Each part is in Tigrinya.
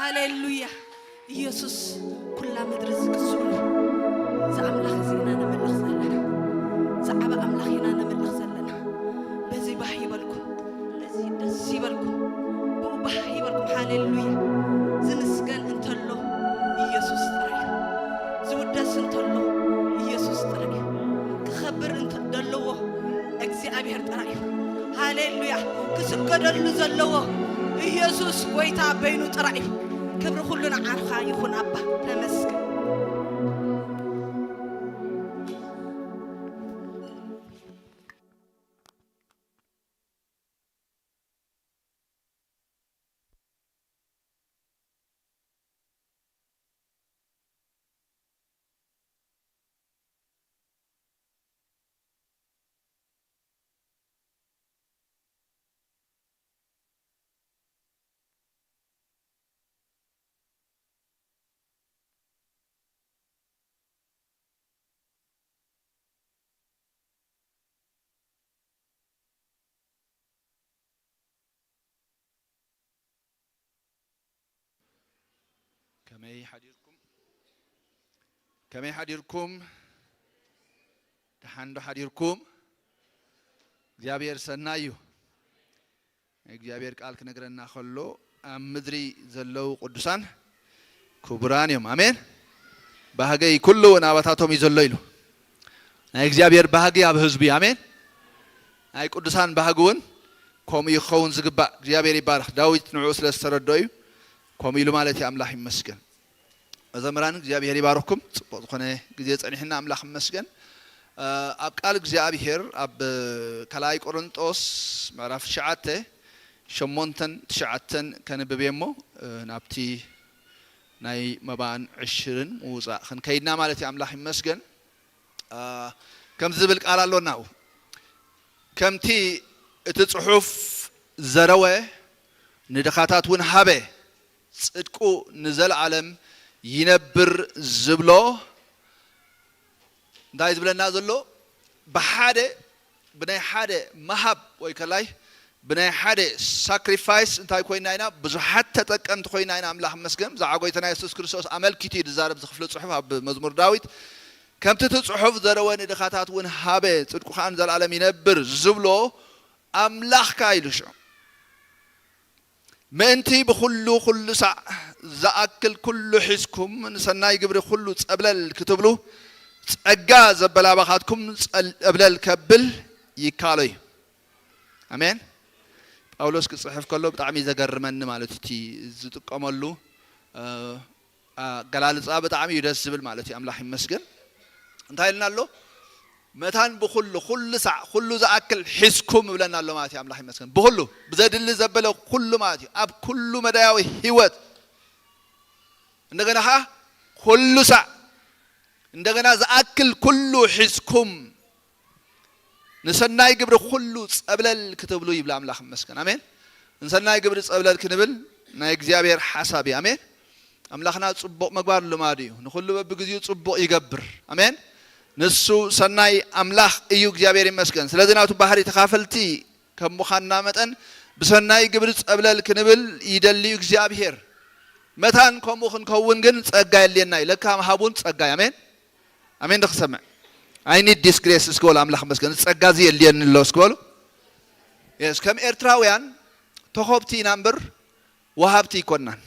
ሃሌሉያ። ኢየሱስ ኩላ ምድሪ ዝግዝኡሉ፣ እዚ ኣምላኽ እዚ ኢና ነምልኽ ዘለና። ዝዓበ ኣምላኽ ኢና ነምልኽ ዘለና። በዚ ባህ ይበልኩም፣ በዚ ደስ ይበልኩም፣ ብኡ ባህ ይበልኩም። ሃሌሉያ። ዝምስገን እንተሎ ኢየሱስ ጥራይ እዩ። ዝውደስ እንተሎ ኢየሱስ ጥራይ እዩ። ክኸብር እንተ-፣ ዘለዎ እግዚኣብሔር ጥራይ እዩ። ሃሌሉያ። ክስገደሉ ዘለዎ ኢየሱስ ጎይታ በይኑ ጥራይ እዩ። ክብሪ ኩሉ ንዓኻ ይኹን ኣባ። ተመስገን። ከመይ ሓዲርኩም? ከመይ ሓዲርኩም? ደሓን ዶ ሓዲርኩም? እግዚኣብሔር ሰናይ እዩ። ናይ እግዚኣብሔር ቃል ክነግረና ከሎ፣ ኣብ ምድሪ ዘለዉ ቅዱሳን ክቡራን እዮም። ኣሜን። ባህገይ ኩሉ እውን ኣባታቶም እዩ ዘሎ ኢሉ። ናይ እግዚኣብሔር ባህጊ ኣብ ህዝቡ እዩ። ኣሜን። ናይ ቅዱሳን ባህጊ እውን ከምኡ እዩ ክኸውን ዝግባእ። እግዚኣብሔር ይባረኽ። ዳዊት ንዕኡ ስለ ዝተረድኦ እዩ ከምኡ ኢሉ ማለት እዩ። ኣምላኽ ይመስገን። መዘምራን እግዚኣብሔር ይባርኩም። ጽቡቕ ዝኾነ ግዜ ጸኒሕና ኣምላኽ ይመስገን። እ፣ ኣብ ቃል እግዚኣብሔር ኣብ ካልኣይ ቆሮንጦስ ምዕራፍ ትሽዓተ፣ ሸሞንተን ትሽዓተን ከንብብ እየ እሞ፣ እ፣ ናብቲ ናይ መባን ዕሽርን ምውጻእ ክንከይድና ማለት እዩ። ኣምላኽ ይመስገን። እ፣ ከምዚ ዝብል ቃል ኣሎና ኣብኡ። ከምቲ እቲ ጽሑፍ ዘረወ ንድኻታት እውን ሃበ፣ ጽድቁ ንዘለዓለም ይነብር ዝብሎ እንታይ ዝብለና ዘሎ? ብሓደ፣ ብናይ ሓደ ምሃብ ወይ ከላይ ብናይ ሓደ ሳክሪፋይስ እንታይ ኮይና ኢና? ብዙሓት ተጠቀምቲ ኮይና ኢና። ኣምላኽ መስገን። ብዛዕባ ጎይታና የሱስ ክርስቶስ ኣመልኪቱ እዩ ዝዛረብ እዚ ክፍሊ ጽሑፍ ኣብ መዝሙር ዳዊት። ከምቲ እቲ ጽሑፍ ዘረወ ንድኻታት እውን ሃበ፣ ጽድቁ ከኣ ንዘለዓለም ይነብር ዝብሎ ኣምላኽካ ኢሉ ሽዑ። ምእንቲ ብኹሉ ኩሉ ሳዕ ዝኣክል ኩሉ ሒዝኩም ንሰናይ ግብሪ ኩሉ ጸብለል ክትብሉ፣ ጸጋ ዘበላባኻትኩም ጸብለል ከብል ይካሎ እዩ። ኣሜን። ጳውሎስ ክጽሕፍ ከሎ ብጣዕሚ ዘገርመኒ ማለት እቲ ዝጥቀመሉ፣ እ፣ ኣገላልጻ ብጣዕሚ እዩ ደስ ዝብል ማለት እዩ። ኣምላኽ ይመስገን። እንታይ ኢልና ኣሎ? መታን ብኹሉ፣ ኩሉ ሳዕ፣ ኩሉ ዝኣክል ሒዝኩም ይብለና ኣሎ ማለት እዩ። ኣምላኽ ይመስገን። ብኹሉ፣ ብዘድሊ ዘበለ ኩሉ ማለት እዩ። ኣብ ኩሉ መዳያዊ ህይወት። እንደገና ኸዓ ኩሉ ሳዕ፣ እንደገና ዝኣክል ኩሉ ሒዝኩም ንሰናይ ግብሪ ኩሉ ጸብለል ክትብሉ ይብል ኣምላኽ ይመስገን። ኣሜን። ንሰናይ ግብሪ ጸብለል ክንብል ናይ እግዚኣብሔር ሓሳብ እዩ። ኣሜን። ኣምላኽና ጽቡቕ ምግባር ልማዱ እዩ። ንኹሉ በብግዜኡ ጽቡቕ ይገብር። ኣሜን። ንሱ ሰናይ ኣምላኽ እዩ። እግዚኣብሔር ይመስገን። ስለዚ ናቱ ባህሪ ተኻፈልቲ ከም ምዃንና መጠን ብሰናይ ግብሪ ጸብለል ክንብል ይደሊ እዩ እግዚኣብሔር። መታን ከምኡ ክንከውን ግን ጸጋ የድልየና እዩ። ለካ ምሃብ እውን ጸጋ እዩ። ኣሜን። ኣሜን ዶ ክሰምዕ? I need this grace እስኪ በሉ፣ ኣምላኽ መስገን። ጸጋ እዚ የድልየኒ ኣሎ እስኪ በሉ። የስ፣ ከም ኤርትራውያን ተኾብቲ ኢና እምበር ወሃብቲ ኣይኮናን።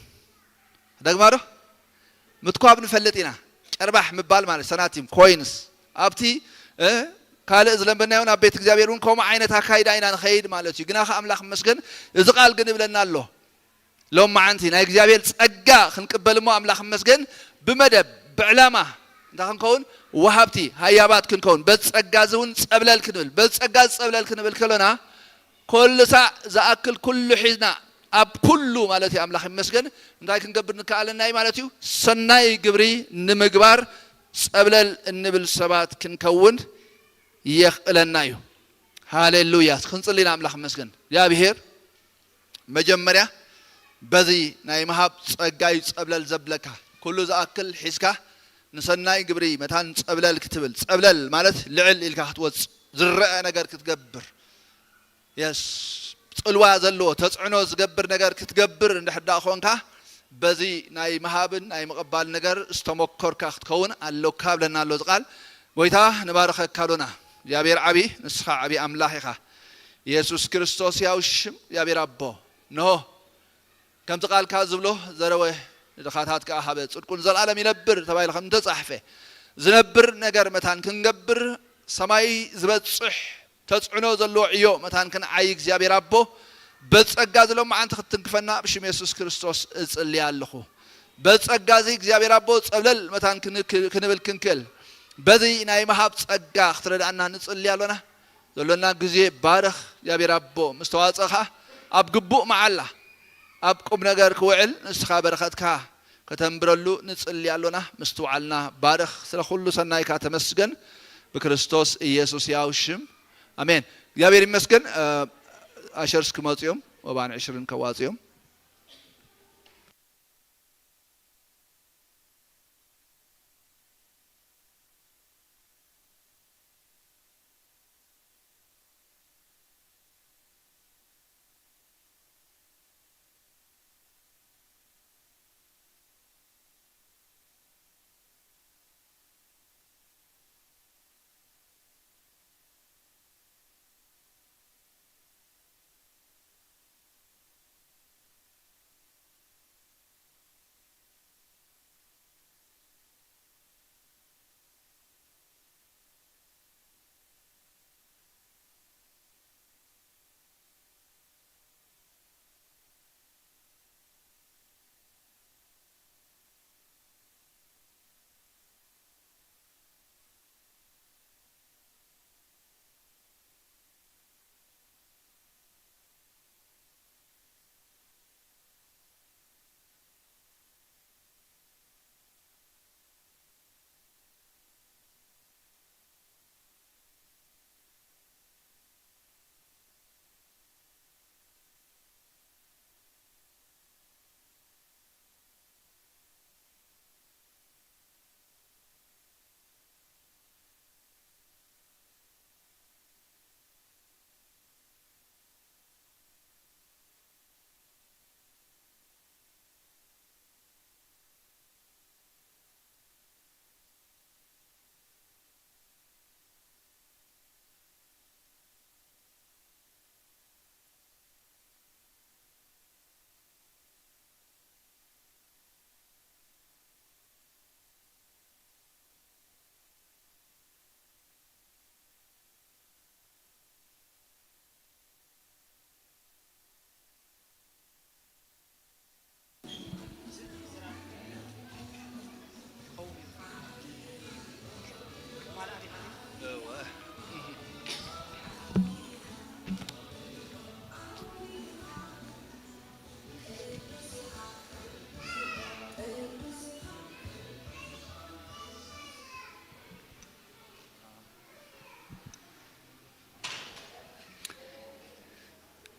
ደግማ ዶ? ምትኳብ ንፈልጥ ኢና። ጨርባሕ ምባል ማለት ሰናቲም፣ ኮይንስ። ኣብቲ፣ እ፣ ካልእ ዝለመናዮ ናብ ቤት እግዚኣብሔር እውን ከምኡ ዓይነት ኣካይዳ ኢና ንኸይድ ማለት እዩ። ግና ከ ኣምላኽ መስገን፣ እዚ ቃል ግን ይብለና ኣሎ። ሎም መዓንቲ ናይ እግዚኣብሔር ጸጋ ክንቅበል እሞ ኣምላኽ መስገን ብመደብ፣ ብዕላማ እንታይ ክንከውን? ወሃብቲ፣ ሃያባት ክንከውን። በዚ ጸጋ እዚ እውን ጸብለል ክንብል። በዚ ጸጋ እዚ ጸብለል ክንብል ከሎና፣ ኮልሳዕ ዝኣክል ኩሉ ሒዝና፣ ኣብ ኩሉ ማለት እዩ፣ ኣምላኽ ይመስገን፣ እንታይ ክንገብር ንከኣለና እዩ ማለት እዩ? ሰናይ ግብሪ ንምግባር ጸብለል እንብል ሰባት ክንከውን የኽእለና እዩ። ሃሌሉያ። ክንጽሊ ኢና፣ ኣምላኽ ይመስገን። እግዚኣብሔር መጀመርያ በዚ ናይ ምሃብ ጸጋ እዩ ጸብለል ዘብለካ። ኩሉ ዝኣክል ሒዝካ ንሰናይ ግብሪ መታን ጸብለል ክትብል። ጸብለል ማለት ልዕል ኢልካ ክትወጽእ፣ ዝረአ ነገር ክትገብር። የስ፣ ጽልዋ ዘለዎ፣ ተጽዕኖ ዝገብር ነገር ክትገብር እንድሕር ደኣ ኾንካ፣ በዚ ናይ ምሃብን ናይ ምቕባል ነገር ዝተመኮርካ ክትከውን ኣለካ ብለና ኣሎ እዚ ቃል። ጎይታ ንባርኸካ ኣሎና። እግዚኣብሔር ዓቢ፣ ንስኻ ዓቢ ኣምላኽ ኢኻ። ኢየሱስ ክርስቶስ ያው ሽም እግዚኣብሔር ኣቦ። እንሆ ከምቲ ቃልካ ዝብሎ ዘረወ ንድኻታት ከኣ ሃበ፣ ጽድቁን ዘልኣለም ይነብር ተባሂሉ ከም ተጻሕፈ፣ ዝነብር ነገር መታን ክንገብር፣ ሰማይ ዝበጽሕ ተጽዕኖ ዘለዎ ዕዮ መታን ክንዓይ እግዚኣብሔር ኣቦ፣ በጸጋ ዝሎመዓንቲ ክትትንክፈና ብሽም የሱስ ክርስቶስ እጽሊ ኣለኹ። በጸጋ እዚ እግዚኣብሔር ኣቦ ጸብለል መታን ክንክ-፣ ክንብል ክንክእል፣ በዚ ናይ ምሃብ ጸጋ ክትረድኣና ንጽሊ ኣሎና። ዘሎና ግዜ ባርኽ እግዚኣብሔር ኣቦ፣ ምስ ተዋጸኻ ኣብ ግቡእ መዓላ ኣብ ቁም ነገር ክውዕል ንስኻ በረኸትካ ከተንብረሉ ንጽሊ ኣሎና። ምስትውዓልና ባርኽ፣ ስለ ኩሉ ሰናይካ ተመስገን። ብክርስቶስ ኢየሱስ ያው ሽም ኣሜን። እግዚኣብሔር ይመስገን። እ፣ ኣሸርስ ክመጹ እዮም፣ ወባን ዕሽርን ከዋጹ እዮም።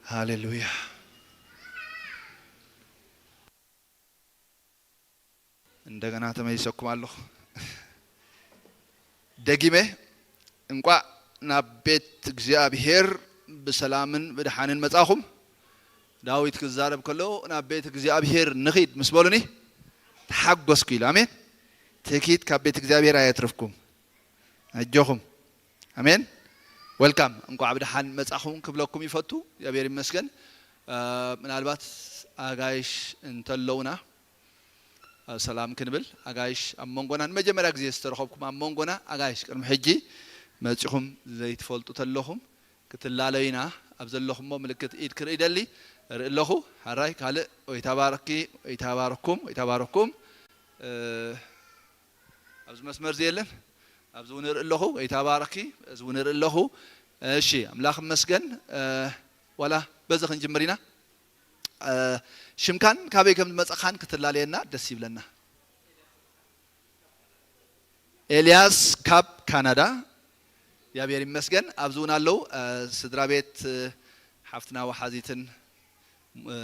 ሃሌሉያ። እንደገና ተመሊሰኩም ኣለኹ። ደጊመ፣ እንቋዕ ናብ ቤት እግዚኣብሔር ብሰላምን ብድሓንን መጻኹም። ዳዊት ክዛረብ ከሎ፣ "ናብ ቤት እግዚኣብሔር ንኺድ" ምስ በሉኒ፣ ተሓጎስኩ ኢሉ። ኣሜን። ትኪት ካብ ቤት እግዚኣብሔር ኣየትርፍኩም። ኣጆኹም። ኣሜን። ወልካም። እንቋዕ ብድሓን መጻኹም ክብለኩም ይፈቱ። እግዚኣብሔር ይመስገን። እ፣ ምናልባት ኣጋይሽ እንተለውና፣ ኣብ ሰላም ክንብል፣ ኣጋይሽ ኣብ መንጎና፣ ንመጀመርያ ግዜ ዝተረኸብኩም ኣብ መንጎና፣ ኣጋይሽ ቅድሚ ሕጂ መጺኹም ዘይትፈልጡ ተለኹም፣ ክትላለዩና፣ ኣብ ዘለኹሞ ምልክት ኢድ ክርኢ ደሊ፣ እርኢ ኣለኹ። ሓራይ ካልእ፣ ወይ ተባረኪ፣ ወይ ተባረኩም፣ ወይ ተባረኩም። እ፣ ኣብዚ መስመር እዚ የለን። ኣብዚ እውን እርኢ ኣለኹ። ወይ ተባረኪ፣ እዚ እውን እርኢ ኣለኹ። እሺ፣ ኣምላኽ ይመስገን። እ፣ ዋላ በዚ ክንጅምር ኢና። እ፣ ሽምካን ካበይ ከም ዝመጻኻን ክትላለየና ደስ ይብለና። ኤልያስ ካብ ካናዳ። እግዚኣብሔር ይመስገን። ኣብዚ እውን ኣለዉ፣ እ፣ ስድራ ቤት፣ እ፣ ሓፍትና ወሓዚትን፣ እ፣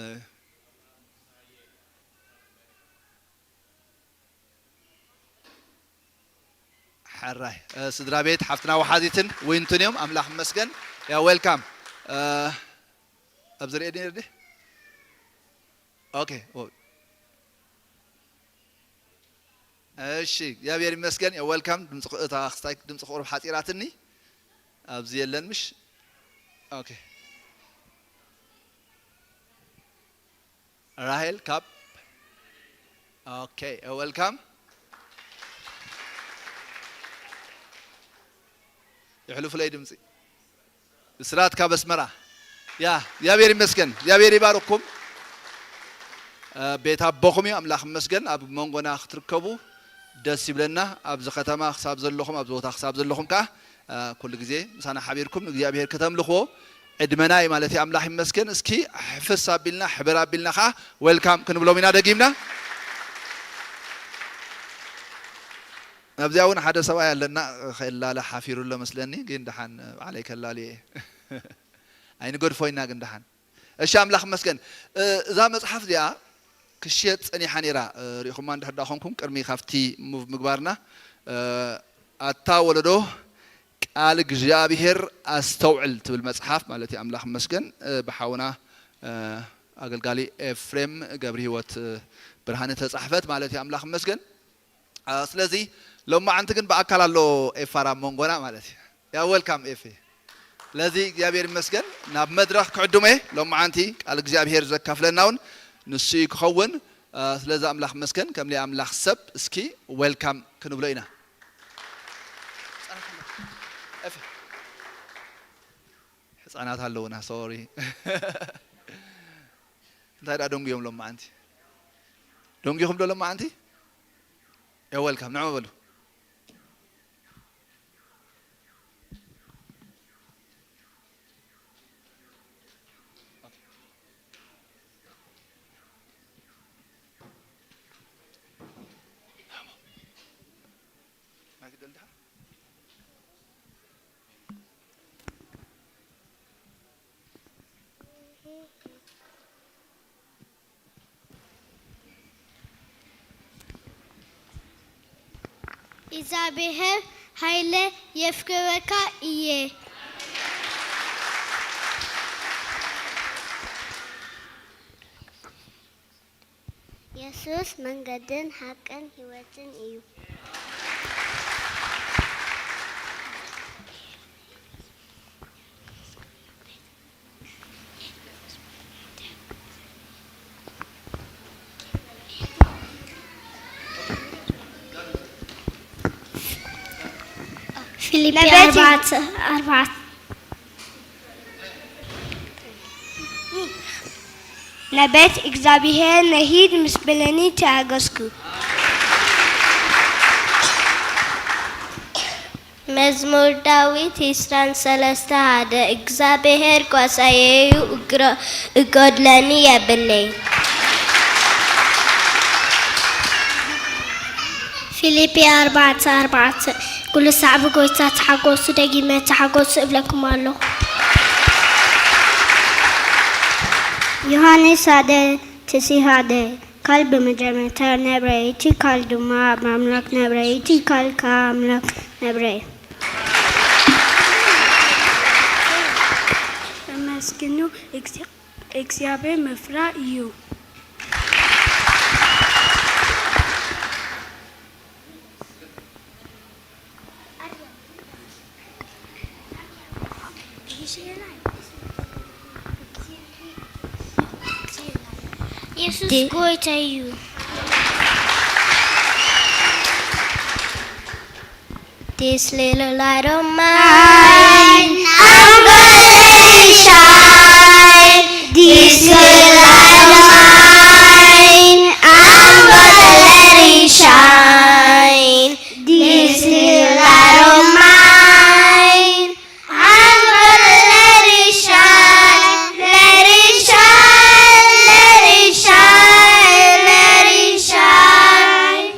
ሓራይ፣ እ፣ ስድራ ቤት ሓፍትና ወሓዚትን ዊንቱን እዮም። ኣምላኽ ይመስገን። ያ፣ ዌልካም። እ፣ ኣብዚ ርእየኒ ርዲ። ኦኬ፣ ኦ፣ እሺ፣ እግዚኣብሔር ይመስገን። ያ፣ ዌልካም። ድምፂ ክ-፣ እታ ክስታይ ድምፂ ክቑርብ ሓፂራትኒ። ኣብዚ የለን ምሽ? ኦኬ። ራሄል ካብ፣ ኦኬ፣ ዌልካም። የሕልፉለይ ድምፂ። ብስራት ካብ ኣስመራ። ያ፣ እግዚኣብሔር ይመስገን። እግዚኣብሔር ይባርኩም። እ፣ ቤት ኣቦኹም እዩ። ኣምላኽ ይመስገን። ኣብ መንጎና ክትርከቡ ደስ ይብለና። ኣብዚ ከተማ ክሳብ ዘለኹም፣ ኣብዚ ቦታ ክሳብ ዘለኹም ከኣ፣ እ፣ ኩሉ ግዜ ምሳና ሓቢርኩም ንእግዚኣብሔር ከተምልኽዎ ዕድመና እዩ ማለት እዩ። ኣምላኽ ይመስገን። እስኪ ሕፍስ ኣቢልና፣ ሕብር ኣቢልና ከኣ ዌልካም ክንብሎም ኢና ደጊምና። ኣብዚኣ እውን ሓደ ሰብኣይ ኣለና፣ ከላለ ሓፊሩ ኣሎ መስለኒ፣ ግን ደሓን ባዕለይ ከላልዮ እየ። ኣይንገድፎ ኢና ግን ደሓን። እሺ፣ ኣምላኽ ይመስገን። እ፣ እዛ መጽሓፍ እዚኣ ክሽየጥ ጸኒሓ ነይራ። እ፣ ሪኢኹማ እንድሕር ደኣ ኾንኩም፣ ቅድሚ ካብቲ ሙቭ ምግባርና፣ እ፣ ኣታ ወለዶ ቃል እግዚኣብሔር ኣስተውዕል ትብል መጽሓፍ ማለት እዩ። ኣምላኽ ይመስገን። እ፣ ብሓውና፣ እ፣ ኣገልጋሊ ኤፍሬም ገብረ ህይወት፣ እ፣ ብርሃነ ተጻሕፈት ማለት እዩ። ኣምላኽ ይመስገን። አ፣ ስለዚ ሎማዓንቲ ግን ብኣካል ኣሎ ኤፋር ኣብ መንጎና ማለት እዩ። ያ፣ ዌልካም ኤፊ። ስለዚ እግዚኣብሔር ይመስገን፣ ናብ መድረኽ ክዕድሞ እየ። ሎማዓንቲ ቃል እግዚኣብሔር ዘካፍለና እውን ንሱ እዩ ክኸውን። አ፣ ስለዚ ኣምላኽ ይመስገን፣ ከም ናይ ኣምላኽ ሰብ እስኪ ዌልካም ክንብሎ ኢና። ኤፊ። ህፃናት ኣለውና፣ ሶሪ። እንታይ ደኣ ደንጉዮም ሎማዓንቲ? ደንጉኹም ዶ ሎማዓንቲ? ያ፣ ዌልካም፣ ንዕኡ በሉ። እግዚኣብሔር ኃይለ የፍቅረካ እየ። የሱስ መንገድን ሓቅን ሕይወትን እዩ። ፊልጲ ነቢያት ኣርባዕተ፣ ኣርባዕተ። ነቢያት እግዚኣብሔር ነሂድ ምስ በለኒ ተኣገስኩ። መዝሙር ዳዊት ዕስራን ሰለስተ ሓደ። እግዚኣብሔር ጓሳየዩ እግሮ-፣ እጎድለኒ የብለይ። ፊልጲ ኣርባዕተ ኣርባዕተ። ኩሉ ሳዕ ብጎይታ ተሓጎሱ፣ ደጊመ ተሓጎሱ እብለኩም ኣለኹ። ዮሃንስ ሓደ ትስዒ ሓደ። ቃል በመጀመርታ ነበረ፣ እቲ ቃል ድማ ኣብ ኣምላኽ ነበረ፣ እቲ ቃል ከኣ ኣምላኽ ነበረ። ተመስግኑ፣ እግዚ-፣ እግዚኣብሔር ምፍራህ እዩ። የሱስ ዲ-፣ ጎይታ እዩ። This little light of mine, I'm gonna let it shine. This little light of mine, I'm gonna let it shine. This little light of mine, I'm gonna let it shine, let it shine, let it shine, let it shine.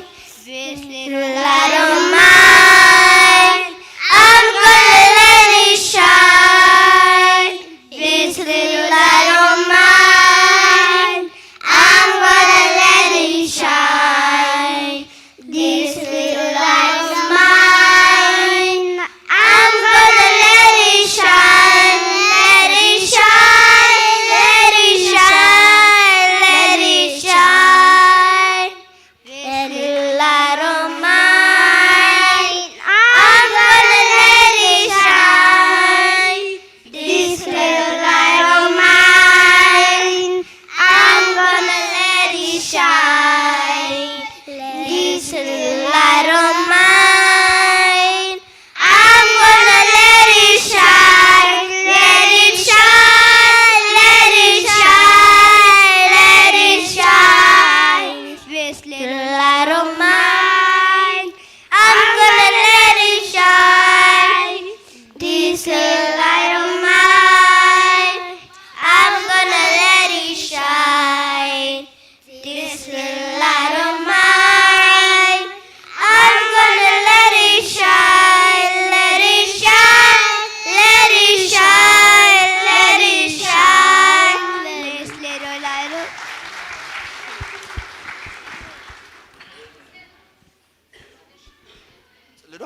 This little light of mine, I'm gonna let it shine. This little light of mine,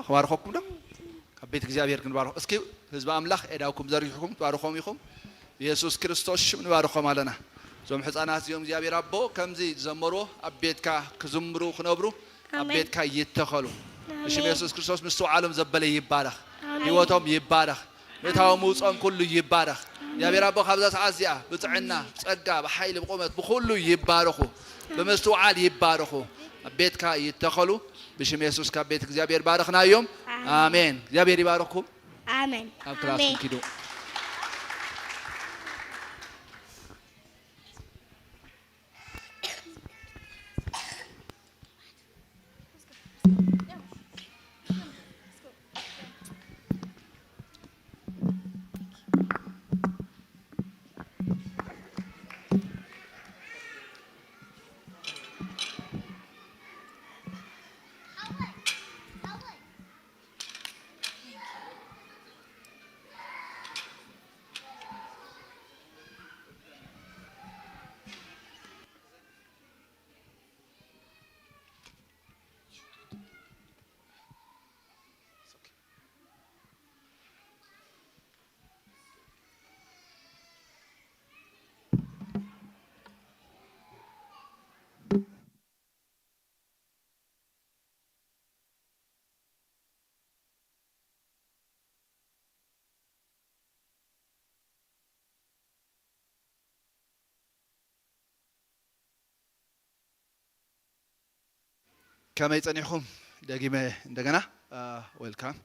ክባርኸኩም ዶ? ካብ ቤት እግዚኣብሔር ክንባርኹ። እስኪ ህዝቢ ኣምላኽ ኤዳውኩም ዘርጊሕኩም ትባርኾም ኢኹም። ኢየሱስ ክርስቶስ ሽም ንባርኾም ኣለና። እዞም ሕፃናት እዚኦም እግዚኣብሔር ኣቦ ከምዚ ዝዘመርዎ ኣብ ቤትካ ክዝምሩ ክነብሩ ኣብ ኣሜን። ቤትካ ይተኸሉ። ብሽም ኣሜን። ኢየሱስ ክርስቶስ ምስትውዓሎም ዘበለ ይባረኽ። ኣሜን። ህይወቶም ይባረኽ። ምእታዎም ምውፅኦም ኩሉ ይባረኽ። እግዚኣብሔር ኣቦ ካብዛ ሰዓት እዚኣ ብጥዕና፣ ብጸጋ፣ ብሓይሊ፣ ብቁመት፣ ብኩሉ ይባረኹ። ብምስትውዓል ይባረኹ። ኣብ ቤትካ ይተኸሉ። ብሽም የሱስ ካብ ቤት እግዚኣብሔር ባረኽናዮም። ኣሜን። ኣሜን። እግዚኣብሔር ይባርኽኩም። ኣሜን። ኣብ ክላስኩም ኣሜን። ኪዱ። ከመይ ጸኒሕኩም? ደጊመ እንደገና፣ አ፣ ዌልካም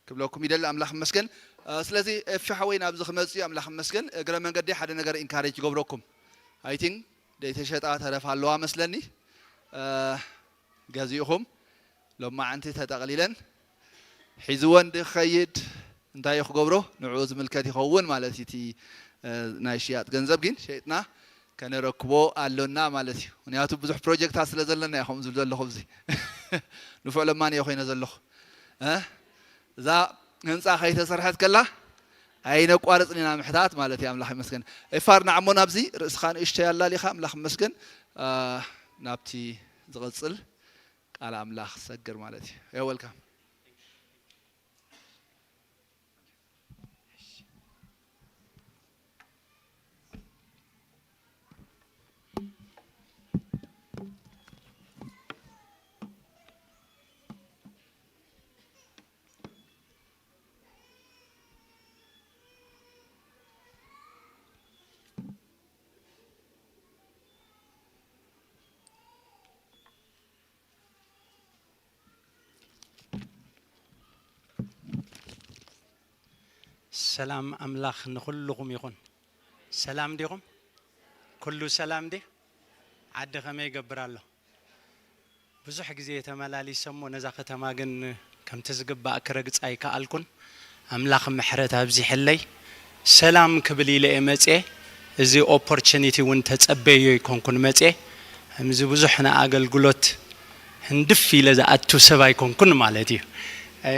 ክብለኩም ይደሊ። ኣምላኽ ይመስገን። አ፣ ስለዚ ኤፊ ሓወይ ናብዚ ክመጽእ እዩ። ኣምላኽ ይመስገን። እግረ መንገዲ ሓደ ነገር ኢንካሬጅ ይገብረኩም። ኣይ ቲንክ ደይተሸጣ ተረፋ ኣለዋ መስለኒ። አ፣ ገዚእኹም ሎማዓንቲ ተጠቕሊለን ሒዝወን ድኸይድ እንታይ እዩ ክገብሮ? ንዕኡ ዝምልከት ይኸውን ማለት እዩ። እቲ፣ እ፣ ናይ ሽያጥ ገንዘብ ግን ሸይጥና ከነረክቦ ኣሎና ማለት እዩ። ምኽንያቱ ብዙሕ ፕሮጀክታት ስለ ዘለና እየ ከምኡ ዝብል ዘለኹ። እዚ ንፉዕ ለማኒ እየ ኮይነ ዘለኹ። እ? እዛ ህንፃ ከይተሰርሐት ከላ ኣይነቋርፅን ኢና ምሕታት ማለት እዩ። ኣምላኽ ይመስገን። ኤፋር ንዓሞ ናብዚ ርእስኻ ንእሽተይ ኣላሊኻ፣ ኣምላኽ ይመስገን። እ፣ ናብቲ ዝቕፅል ቃል ኣምላኽ ሰግር ማለት እዩ። You're welcome። ሰላም ኣምላኽ ንኹልኹም ይኹን። ሰላም ዲኹም? ኩሉ ሰላም ዲ? ዓዲ ከመይ ይገብር ኣሎ? ብዙሕ ግዜ ተመላሊሰ እሞ ነዛ ከተማ ግን ከምቲ ዝግባእ ክረግጻ ኣይከኣልኩን። ኣምላኽ ምሕረት ኣብዚሐለይ። ሰላም ክብል ኢለ እየ መጽየ። እዚ ኦፖርቹኒቲ እውን ተጸበዮ ኣይኮንኩን መጽየ። ከምዚ ብዙሕ ንኣገልግሎት ህንድፍ ኢለ ዝኣቱ ሰብ ኣይኮንኩን ማለት እዩ። እ፣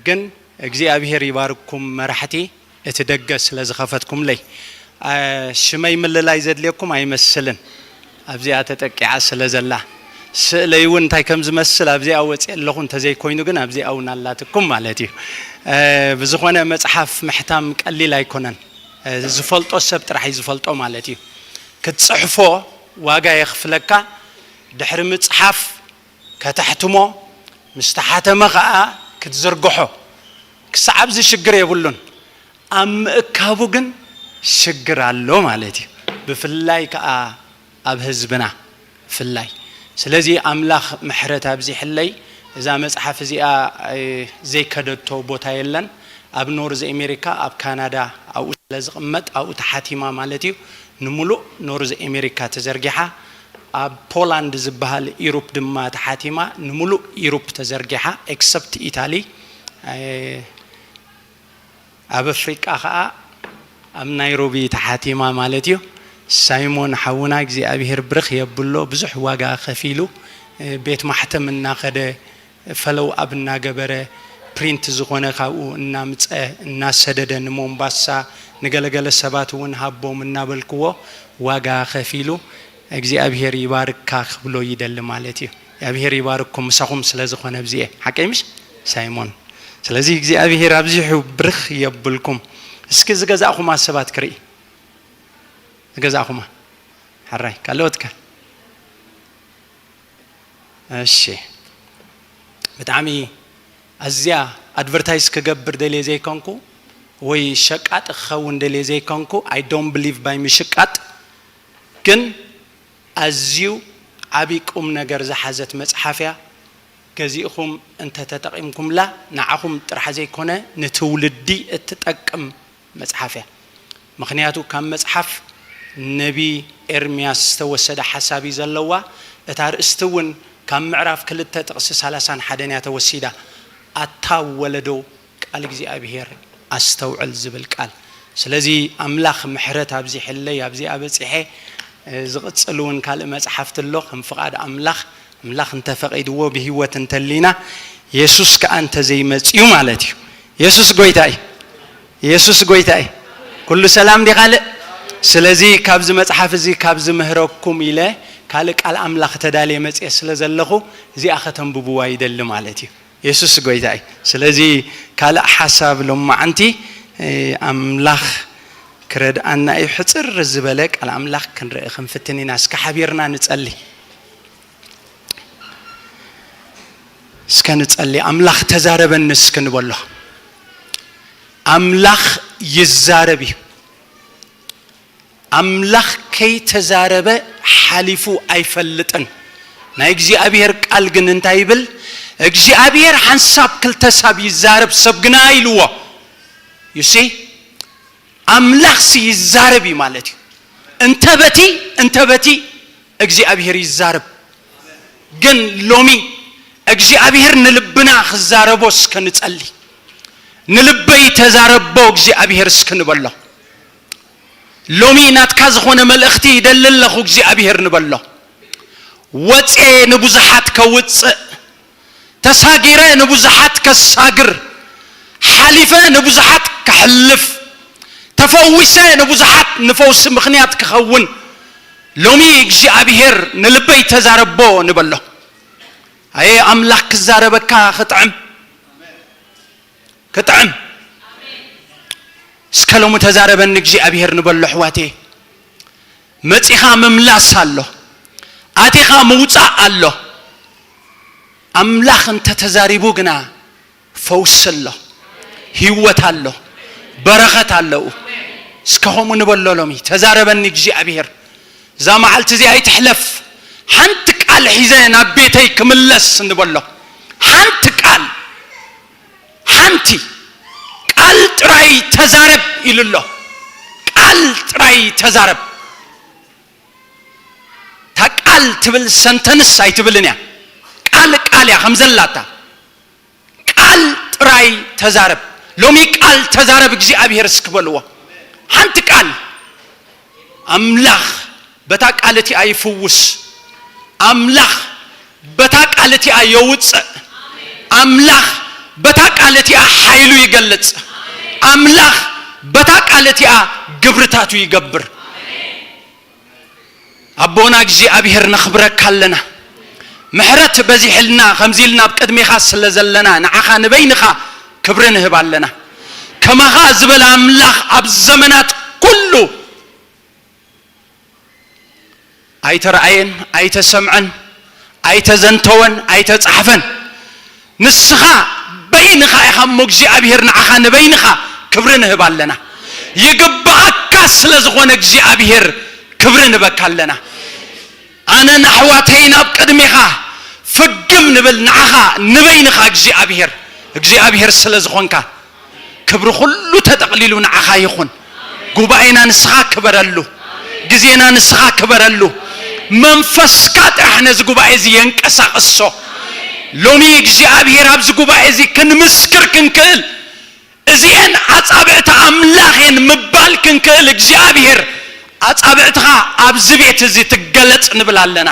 ግን እግዚኣብሄር ይባርኩም መራሕቲ፣ እቲ ደገ ስለ ዝኸፈትኩምለይ። እ፣ ሽመይ ምልላይ ዘድልየኩም ኣይመስልን። ኣብዚኣ ተጠቂዓ ስለ ዘላ። ስእለይ እውን እንታይ ከም ዝመስል ኣብዚኣ ወፅየ ኣለኹ፣ እንተዘይኮይኑ ግን ኣብዚኣ እውን ኣላትኩም ማለት እዩ። እ፣ ብዝኾነ መፅሓፍ ምሕታም ቀሊል ኣይኮነን። እ፣ ዝፈልጦ ሰብ ጥራሕ እዩ ዝፈልጦ ማለት እዩ። ክትፅሕፎ ዋጋ የኽፍለካ፣ ድሕሪ ምፅሓፍ ከተሕትሞ፣ ምስ ተሓተመ ኸዓ ክትዝርግሖ። ክሳዕ ኣብዚ ሽግር የብሉን። ኣብ ምእካቡ ግን ሽግር ኣሎ ማለት እዩ። ብፍላይ ከኣ ኣብ ህዝብና ብፍላይ። ስለዚ ኣምላኽ ምሕረት ኣብዚሕለይ። እዛ መጽሓፍ እዚኣ፣ እ፣ ዘይከደቶ ቦታ የለን። ኣብ ኖርዝ ኣሜሪካ፣ ኣብ ካናዳ ኣብኡ ስለ ዝቕመጥ ኣብኡ ተሓቲማ ማለት እዩ። ንምሉእ ኖርዝ ኣሜሪካ ተዘርጊሓ። ኣብ ፖላንድ ዝበሃል ኢሮፕ ድማ ተሓቲማ ንምሉእ ኢሮፕ ተዘርጊሓ፣ ኤክሰፕት ኢታሊ። እ፣ ኣብ ኣፍሪቃ ኸኣ ኣብ ናይሮቢ ተሓቲማ ማለት እዩ። ሳይሞን ሓውና እግዚኣብሄር ብርኽ የብሎ፣ ብዙሕ ዋጋ ከፊሉ፣ እ፣ ቤት ማሕተም እናኸደ፣ ፈለው ኣብ እናገበረ፣ ፕሪንት ዝኾነ ካብኡ እናምጸ እናሰደደ ንሞምባሳ፣ ንገለገለ ሰባት እውን ሃቦም እናበልክዎ ዋጋ ከፊሉ፣ እግዚኣብሄር ይባርካ ክብሎ ይደሊ ማለት እዩ። እግዚኣብሄር ይባርኩም ምሳኹም ስለ ዝኾነ ብዚኤ። ሓቀይ ምሽ? ሳይሞን። ስለዚ እግዚኣብሔር ኣብዚሑ ብርኽ የብልኩም። እስኪ ዝገዛእኹማ ሰባት ክርኢ። ዝገዛእኹማ። ሕራይ፣ ካልኦት ከ? እሺ። ብጣዕሚ ኣዝያ ኣድቨርታይዝ ክገብር ደልየ ዘይኮንኩ፣ ወይ ሸቃጥ ክኸውን ደልየ ዘይኮንኩ፣ I don't believe by ምሽቃጥ፣ ግን ኣዝዩ ዓቢ ቁም ነገር ዝሓዘት መጽሓፍ እያ። ገዚእኹም እንተተጠቒምኩምላ፣ ንዓኹም ጥራሕ ዘይኮነ፣ ንትውልዲ እትጠቅም መጽሓፍ እያ። ምኽንያቱ ካብ መጽሓፍ ነቢ ኤርምያስ ዝተወሰደ ሓሳብ እዩ ዘለዋ። እታ ኣርእስቲ እውን ካብ ምዕራፍ ክልተ ጥቕሲ ሰላሳን ሓደን እያ ተወሲዳ። ኣታ ወለዶ ቃል እግዚኣብሔር ኣስተውዕል ዝብል ቃል። ስለዚ ኣምላኽ ምሕረት ኣብዚሐለይ፣ ኣብዚኣ በጺሐ፣ እ፣ ዝቕጽል እውን ካልእ መጽሓፍቲ ኣሎ። ከም ፍቓድ ኣምላኽ፣ ኣምላኽ እንተፈቒድዎ ብህይወት እንተሊና፣ የሱስ ከኣ እንተዘይመጽዩ ማለት እዩ። የሱስ ጎይታ እዩ። የሱስ ጎይታ እዩ። ኩሉ ሰላም ድዩ ካልእ? ስለዚ ካብዚ መጽሓፍ እዚ ካብ ዝምህረኩም ኢለ ካልእ ቃል ኣምላኽ ተዳልየ መጽየ ስለ ዘለኹ፣ እዚኣ ከተንብብዋ ይደሊ ማለት እዩ። የሱስ ጎይታ እዩ። ስለዚ ካልእ ሓሳብ ሎማዓንቲ፣ እ፣ ኣምላኽ ክረድኣና እዩ። ሕጽር ዝበለ ቃል ኣምላኽ ክንርኢ ክንፍትን ኢና። እስከ ሓቢርና ንጸሊ። እስከ ንጸሊ። ኣምላኽ ተዛረበኒ እስከ ንበሎ። ኣምላኽ ይዛረብ እዩ። ኣምላኽ ከይተዛረበ ሓሊፉ ኣይፈልጥን። ናይ እግዚኣብሔር ቃል ግን እንታይ ይብል? እግዚኣብሔር ሓንሳብ ክልተ ሳብ ይዛረብ፣ ሰብ ግና ኢልዎ። You see? ኣምላኽሲ ይዛረብ እዩ ማለት እዩ። እንተ በቲ፣ እንተ በቲ እግዚኣብሔር ይዛረብ። ግን ሎሚ እግዚኣብሔር ንልብና ክዛረቦ እስከ ንጸሊ። ንልበይ ተዛረቦ እግዚኣብሔር እስከ ንበሎ። ሎሚ ናትካ ዝኾነ መልእኽቲ ይደሊ ኣለኹ እግዚኣብሔር ንበሎ። ወጼ ንብዙሓት ከውጽእ፣ ተሳጊረ ንብዙሓት ከሳግር፣ ሓሊፈ ንብዙሓት ከሕልፍ፣ ተፈዊሰ ንብዙሓት ንፈውሲ ምኽንያት ክኸውን፣ ሎሚ እግዚኣብሔር ንልበይ ተዛረቦ ንበሎ። ኣየ ኣምላኽ ክዛረበካ ክጥዕም፣ ክጥዕም። እስከ ሎሚ ተዛረበኒ እግዚኣብሔር ንበሎ ኣሕዋተየ። መጺኻ ምምላስ ኣሎ፣ ኣቲኻ ምውጻእ ኣሎ። ኣምላኽ እንተ ተዛሪቡ ግና ፈውሲ ኣሎ፣ ህይወት ኣሎ፣ በረኸት ኣለዉ። እስከ ከምኡ ንበሎ ሎሚ፣ ተዛረበኒ እግዚኣብሔር። እዛ መዓልቲ እዚኣ ኣይትሕለፍ። ሓንቲ ቃል ሒዘ ናብ ቤተይ ክምለስ ንበሎ። ሓንቲ ቃል፣ ሓንቲ ቃል ጥራይ ተዛረብ ኢሉ ኣሎ። ቃል ጥራይ ተዛረብ። እታ ቃል ትብል ሰንተንስ ኣይትብልን እያ። ቃል ቃል እያ ከም ዘላታ። ቃል ጥራይ ተዛረብ። ሎሚ ቃል ተዛረብ እግዚኣብሔር እስኪ በልዎ። ሓንቲ ቃል። ኣምላኽ በታ ቃል እቲኣ ይፍውስ። ኣምላኽ በታ ቃል እቲኣ የውፅእ። ኣምላኽ በታ ቃል እቲኣ ሓይሉ ይገልጽ። ኣምላኽ በታ ቃል እቲኣ ግብርታቱ ይገብር። ኣቦና እግዚኣብሔር ነኽብረካ ኣለና። ምሕረት በዚሕልና ከምዚ ኢልና ኣብ ቅድሜኻ ስለ ዘለና ንዓኻ ንበይንኻ ክብሪ ንህብ ኣለና። ከማኻ ዝበለ ኣምላኽ ኣብ ዘመናት ኩሉ ኣይተረኣየን፣ ኣይተሰምዐን፣ ኣይተዘንተወን፣ ኣይተጻሕፈን። ንስኻ በይንኻ ኢኻ እሞ እግዚኣብሔር ንዓኻ ንበይንኻ ክብሪ ንህብ ኣለና። ይግብኣካ ስለ ዝኾነ እግዚኣብሔር ክብሪ ንበካ ኣለና። ኣነ ንኣሕዋተይ ናብ ቅድሜኻ ፍግም ንብል ንዓኻ ንበይንኻ እግዚኣብሔር፣ እግዚኣብሔር ስለ ዝኾንካ። ክብሪ ኩሉ ተጠቕሊሉ ንዓኻ ይኹን። ጉባኤና ንስኻ ክበረሉ፣ ግዜና ንስኻ ክበረሉ። መንፈስካ ጥራሕ ነዚ ጉባኤ እዚ የንቀሳቕሶ። ሎሚ እግዚኣብሔር ኣብዚ ጉባኤ እዚ ክንምስክር ክንክእል፣ እዚኤን ኣጻብዕቲ ኣምላኽ እየን ምባል ክንክእል እግዚኣብሔር ኣጻብዕትኻ ኣብዚ ቤት እዚ ትገለጽ ንብል ኣለና።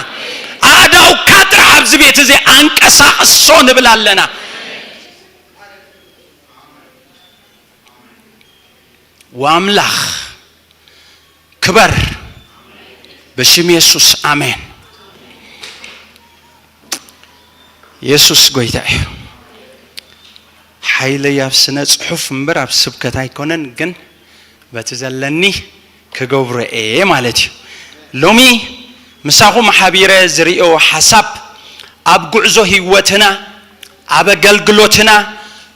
ኣእዳውካ ጥራሕ ኣብዚ ቤት እዚ ኣንቀሳቕሶ ንብል ኣለና። ወኣምላኽ ክበር ብሽም የሱስ ኣሜን። የሱስ ጎይታ እዩ። ሓይለይ ኣብ ስነ ጽሑፍ እምበር ኣብ ስብከት ኣይኮነን፣ ግን በቲ ዘለኒ ክገብሮ እየ ማለት እዩ። ሎሚ ምሳኹም ሓቢረ ዝርእዮ ሓሳብ ኣብ ጉዕዞ ህይወትና፣ ኣብ ኣገልግሎትና፣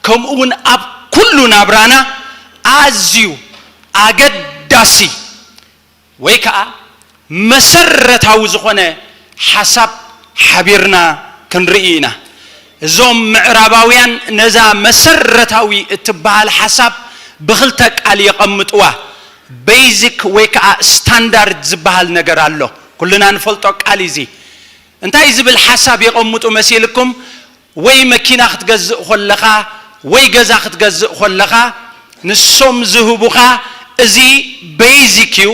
ከምኡ እውን ኣብ ኩሉ ናብራና ኣዝዩ ኣገዳሲ ወይ ከዓ መሰረታዊ ዝኾነ ሓሳብ ሓቢርና ክንርኢ ኢና። እዞም ምዕራባውያን ነዛ መሰረታዊ እትበሃል ሓሳብ ብኽልተ ቃል የቐምጥዋ። ቤዚክ ወይ ከዓ ስታንዳርድ ዝበሃል ነገር ኣሎ። ኩልና ንፈልጦ ቃል እዚ። እንታይ ዝብል ሓሳብ የቐምጡ መሲልኩም? ወይ መኪና ክትገዝእ ከለኻ ወይ ገዛ ክትገዝእ ከለኻ ንሶም ዝህቡኻ እዚ ቤዚክ እዩ፣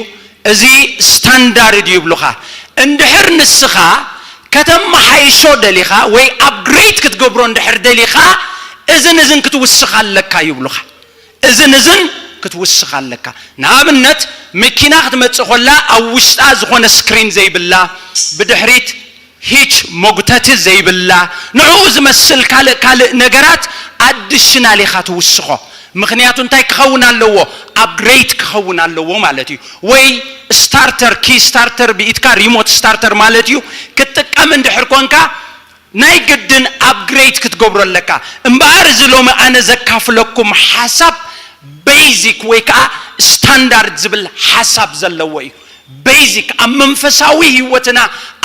እዚ ስታንዳርድ እዩ ይብሉኻ። እንድሕር ንስኻ ከተመሓይሾ ደሊኻ ወይ ኣፕግሬድ ክትገብሮ እንድሕር ደሊኻ እዝን እዝን ክትውስኽ ኣለካ ይብሉኻ። እዝን እዝን ክትውስኽ ኣለካ። ንኣብነት መኪና ክትመጽእ ከላ ኣብ ውሽጣ ዝኾነ ስክሪን ዘይብላ ብድሕሪት ሂች መጉተቲ ዘይብላ ንዕኡ ዝመስል ካልእ ካልእ ነገራት ኣድሽናል ኢኻ ትውስኾ። ምኽንያቱ እንታይ ክኸውን ኣለዎ? ኣፕግሬድ ክኸውን ኣለዎ ማለት እዩ። ወይ ስታርተር ኪ ስታርተር ብኢትካ ሪሞት ስታርተር ማለት እዩ ክትጥቀም እንድሕር ኮንካ ናይ ግድን ኣፕግሬድ ክትገብሮ ኣለካ። እምበኣር እዚ ሎሚ ኣነ ዘካፍለኩም ሓሳብ ቤዚክ ወይ ከዓ ስታንዳርድ ዝብል ሓሳብ ዘለዎ እዩ። ቤዚክ ኣብ መንፈሳዊ ህይወትና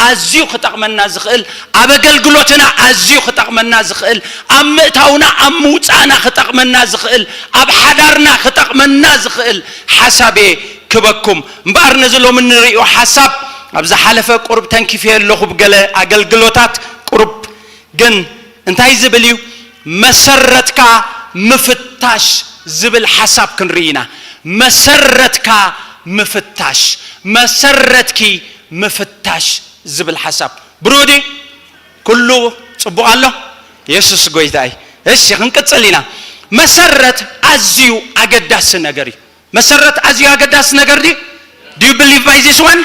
ኣዝዩ ክጠቕመና ዝኽእል፣ ኣብ ኣገልግሎትና ኣዝዩ ክጠቕመና ዝኽእል፣ ኣብ ምእታውና ኣብ ምውፃእና ክጠቕመና ዝኽእል፣ ኣብ ሓዳርና ክጠቕመና ዝኽእል ሓሳብ እየ ክበኩም። እምበኣር ነዚ ሎሚ ንርእዮ ሓሳብ ኣብ ዝሓለፈ ቁሩብ ተንኪፈ ኣለኹ ብገለ ኣገልግሎታት ቁሩብ ግን እንታይ ዝብል እዩ? መሰረትካ ምፍታሽ ዝብል ሓሳብ ክንርኢ ኢና። መሰረትካ ምፍታሽ፣ መሰረትኪ ምፍታሽ ዝብል ሓሳብ ብሩዲ ኩሉ ጽቡቕ ኣሎ። የሱስ ጎይታ እዩ። እሺ ክንቅጽል ኢና። መሰረት ኣዝዩ ኣገዳሲ ነገር እዩ። መሰረት ኣዝዩ ኣገዳሲ ነገር ድዩ? Do you believe by this one?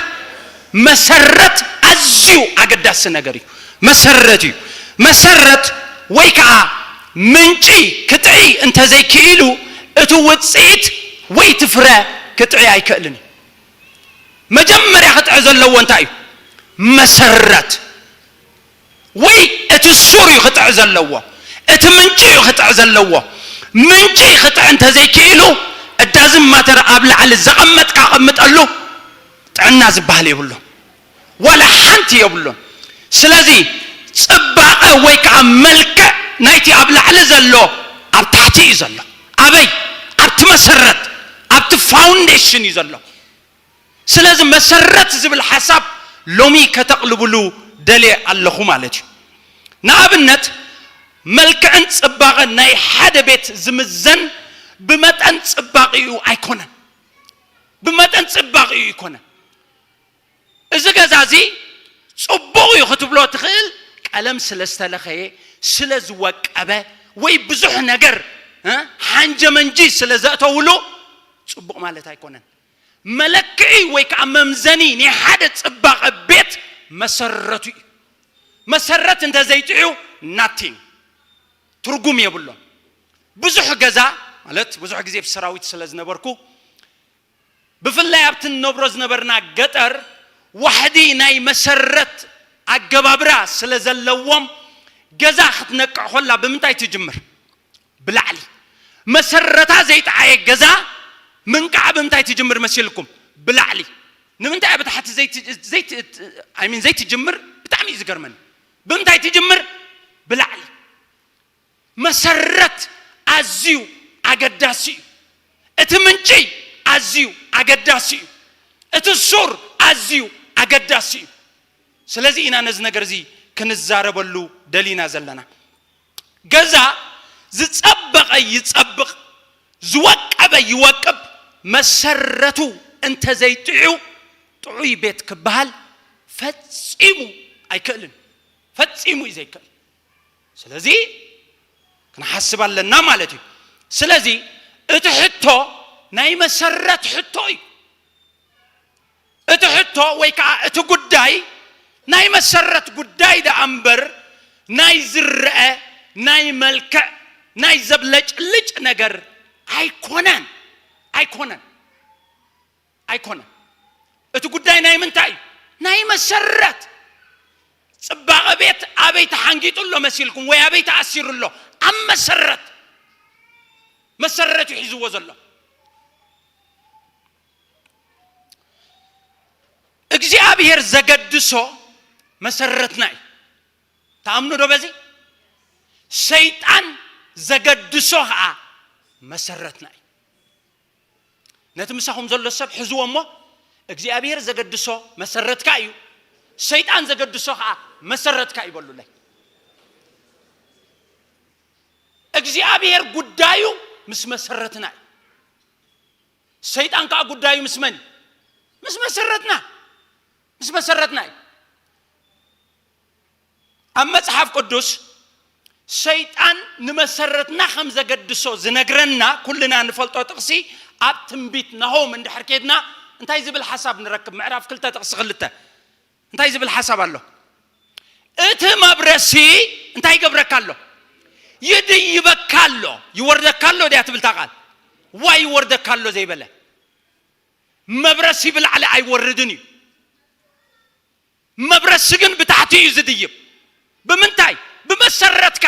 መሰረት ኣዝዩ ኣገዳሲ ነገር እዩ። መሰረት እዩ። መሰረት ወይ ከዓ ምንጪ ክጥዒ እንተዘይክኢሉ እቲ ውፅኢት ወይ እቲ ፍረ ክጥዒ ኣይክእልን እዩ። መጀመርያ ክጥዒ ዘለዎ እንታይ እዩ? መሰረት ወይ እቲ ሱር እዩ ክጥዒ ዘለዎ፣ እቲ ምንጪ እዩ ክጥዒ ዘለዎ። ምንጪ ክጥዒ እንተዘይክኢሉ እዳዝም ማተር ኣብ ላዕሊ ዘቐመጥካ ቐምጠሉ ጥዕና ዝበሃል የብሉን፣ ዋላ ሓንቲ የብሉን። ስለዚ ፅባቐ ወይ ከዓ መልክዕ ናይቲ ኣብ ላዕሊ ዘሎ ኣብ ታሕቲ እዩ ዘሎ። ኣበይ? ኣብቲ መሰረት፣ ኣብቲ ፋውንዴሽን እዩ ዘሎ። ስለዚ መሰረት ዝብል ሓሳብ ሎሚ ከተቕልብሉ ደልየ ኣለኹ ማለት እዩ። ንኣብነት መልክዕን ፅባቐን ናይ ሓደ ቤት ዝምዘን ብመጠን ፅባቕኡ ኣይኮነን፣ ብመጠን ፅባቕኡ ኣይኮነን። እዚ ገዛ እዚ ፅቡቕ እዩ ክትብሎ ትኽእል፣ ቀለም ስለ ዝተለኸየ፣ ስለ ዝወቀበ ወይ ብዙሕ ነገር ሓንጀመንጂ ስለ ዘእተውሉ ፅቡቕ ማለት ኣይኮነን። መለክዒ ወይ ከዓ መምዘኒ ናይ ሓደ ፅባቐ ቤት መሰረቱ እዩ። መሰረት እንተዘይጥዕዩ ናቲንግ ትርጉም የብሎን። ብዙሕ ገዛ ማለት ብዙሕ ግዜ ብሰራዊት ስለ ዝነበርኩ ብፍላይ ኣብቲ ንነብሮ ዝነበርና ገጠር ዋሕዲ ናይ መሰረት ኣገባብራ ስለ ዘለዎም ገዛ ክትነቅዕ ኮላ ብምንታይ ትጅምር? ብላዕሊ። መሰረታ ዘይጠዓየ ገዛ ምንቃዕ ብምንታይ ትጅምር መሲልኩም? ብላዕሊ። ንምንታይ ኣብ ታሕቲ ዘይትጅምር ብጣዕሚ እዩ ዝገርመኒ። ብምንታይ ትጅምር? ብላዕሊ። መሰረት ኣዝዩ ኣገዳሲ እዩ። እቲ ምንጪ ኣዝዩ ኣገዳሲ እዩ። እቲ ሱር ኣዝዩ ኣገዳሲ እዩ። ስለዚ ኢና ነዚ ነገር እዚ ክንዛረበሉ ደሊና ዘለና። ገዛ ዝጸበቐ ይጸብቕ፣ ዝወቀበ ይወቅብ፣ መሰረቱ እንተዘይጥዑ ጥዑይ ቤት ክበሃል ፈጺሙ ኣይክእልን። ፈጺሙ እዩ ዘይክእል። ስለዚ ክንሓስብ ኣለና ማለት እዩ። ስለዚ እቲ ሕቶ ናይ መሰረት ሕቶ እዩ። እቲ ሕቶ ወይ ከዓ እቲ ጉዳይ ናይ መሰረት ጉዳይ ደኣ እምበር ናይ ዝረአ ናይ መልክዕ ናይ ዘብለጭልጭ ነገር ኣይኮነን ኣይኮነን ኣይኮነን። እቲ ጉዳይ ናይ ምንታይ እዩ? ናይ መሰረት። ጽባቐ ቤት ኣበይ ተሓንጊጡ ኣሎ መሲልኩም ወይ ኣበይ ተኣሲሩ ኣሎ? ኣብ መሰረት። መሰረት እዩ ሒዝዎ ዘሎ። እግዚኣብሔር ዘገድሶ መሰረትና እዩ። ተኣምኑ ዶ በዚ? ሰይጣን ዘገድሶ ከዓ መሰረትና እዩ። ነቲ ምሳኹም ዘሎ ሰብ ሕዝዎ እሞ እግዚኣብሔር ዘገድሶ መሰረትካ እዩ፣ ሰይጣን ዘገድሶ ከዓ መሰረትካ እዩ በሉለይ። እግዚኣብሔር ጉዳዩ ምስ መሰረትና እዩ። ሰይጣን ከዓ ጉዳዩ ምስ መን እዩ? ምስ መሰረትና። ምስ መሰረትና እዩ። ኣብ መጽሓፍ ቅዱስ ሰይጣን ንመሰረትና ከም ዘገድሶ ዝነግረና ኩልና ንፈልጦ ጥቕሲ ኣብ ትንቢት ናሆም እንድሕር ኬድና እንታይ ዝብል ሓሳብ ንረክብ? ምዕራፍ ክልተ ጥቕሲ ክልተ እንታይ ዝብል ሓሳብ ኣሎ? እቲ መብረሲ እንታይ ይገብረካ ኣሎ? ይድይበካ ኣሎ። ይወርደካ ኣሎ ድያ ትብል እታ ቃል? ዋ ይወርደካ ኣሎ ዘይበለ መብረሲ ብላዕሊ ኣይወርድን እዩ። መብረሲ ግን ብታሕቲ እዩ ዝድይብ። ብምንታይ? ብመሰረትካ፣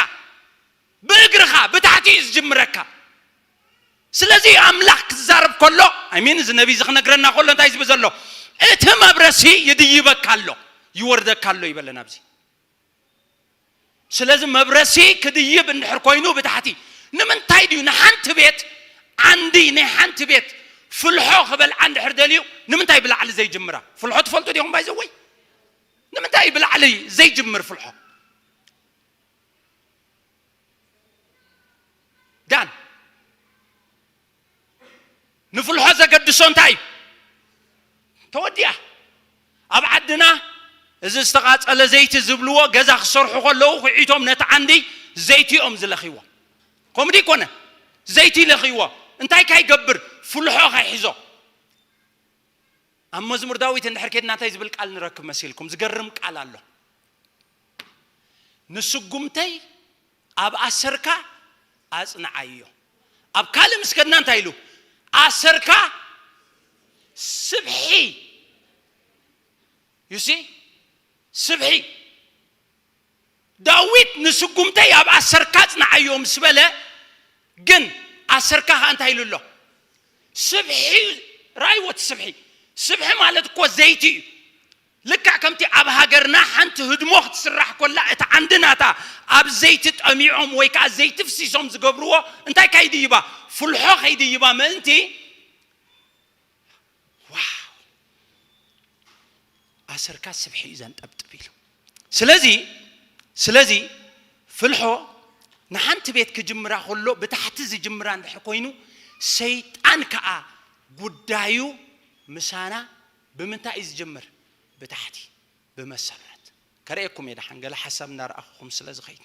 ብእግርኻ ብታሕቲ እዩ ዝጅምረካ። ስለዚ ኣምላኽ ክዛረብ ከሎ፣ ኣይ ሚን፣ እዚ ነቢይ እዚ ክነግረና ከሎ እንታይ ዝብል ዘሎ? እቲ መብረሲ ይድይበካ ኣሎ፣ ይወርደካ ኣሎ ይበለና ኣብዚ። ስለዚ መብረሲ ክድይብ እንድሕር ኮይኑ ብታሕቲ፣ ንምንታይ ድዩ ንሓንቲ ቤት ዓንዲ ናይ ሓንቲ ቤት ፍልሖ ክበልዓ እንድሕር ደልዩ ንምንታይ ብላዕሊ ዘይጅምራ? ፍልሖ ትፈልጡ ዲኹም ባይዘወይ? ንምንታይ ብላዕሊ ዘይጅምር ፍልሖ? ዳን ንፍልሖ ዘገድሶ እንታይ እዩ? ተወዲኣ። ኣብ ዓድና እዚ ዝተቓጸለ ዘይቲ ዝብልዎ ገዛ ክሰርሑ ከለዉ ኩዒቶም ነቲ ዓንዲ ዘይቲ እዮም ዝለኽይዎ። ከምኡ ድዩ ይኮነ? ዘይቲ ይለኽይዎ። እንታይ ካይገብር? ፍልሖ ካይሕዞ። ኣብ መዝሙር ዳዊት እንድሕር ኬድና እንታይ ዝብል ቃል ንረክብ መሲልኩም? ዝገርም ቃል ኣሎ። ንስጉምተይ ኣብ ኣሰርካ ኣጽንዓዮ። ኣብ ካልእ ምስ ከድና እንታይ ኢሉ? ኣሰርካ ስብሒ። ዩ ሲ? ስብሒ። ዳዊት ንስጉምተይ ኣብ ኣሰርካ ኣጽንዓዮ ምስ በለ፣ ግን ኣሰርካ ከኣ እንታይ ኢሉ ኣሎ? ስብሒ። ራእይዎ እቲ ስብሒ። ስብሒ ማለት እኮ ዘይቲ እዩ። ልክዕ ከምቲ ኣብ ሃገርና ሓንቲ ህድሞ ክትስራሕ ኮላ እቲ ዓንዲ ናታ ኣብ ዘይቲ ጠሚዖም ወይ ከኣ ዘይቲ ፍሲሶም ዝገብርዎ እንታይ ከይድይባ? ፍልሖ ከይድይባ ምእንቲ። ዋው! ኣሰርካ ስብሒ እዩ ዘንጠብጥብ ኢሉ። ስለዚ ስለዚ ፍልሖ ንሓንቲ ቤት ክጅምራ ከሎ ብታሕቲ ዝጅምራ እንድሕር ኮይኑ፣ ሰይጣን ከኣ ጉዳዩ ምሳና ብምንታይ እዩ ዝጅምር? ብታሕቲ፣ ብመሰረት። ከርእየኩም እየ ደሓን፣ ገለ ሓሳብ እናረኣኹኹም ስለ ዝኸይድ።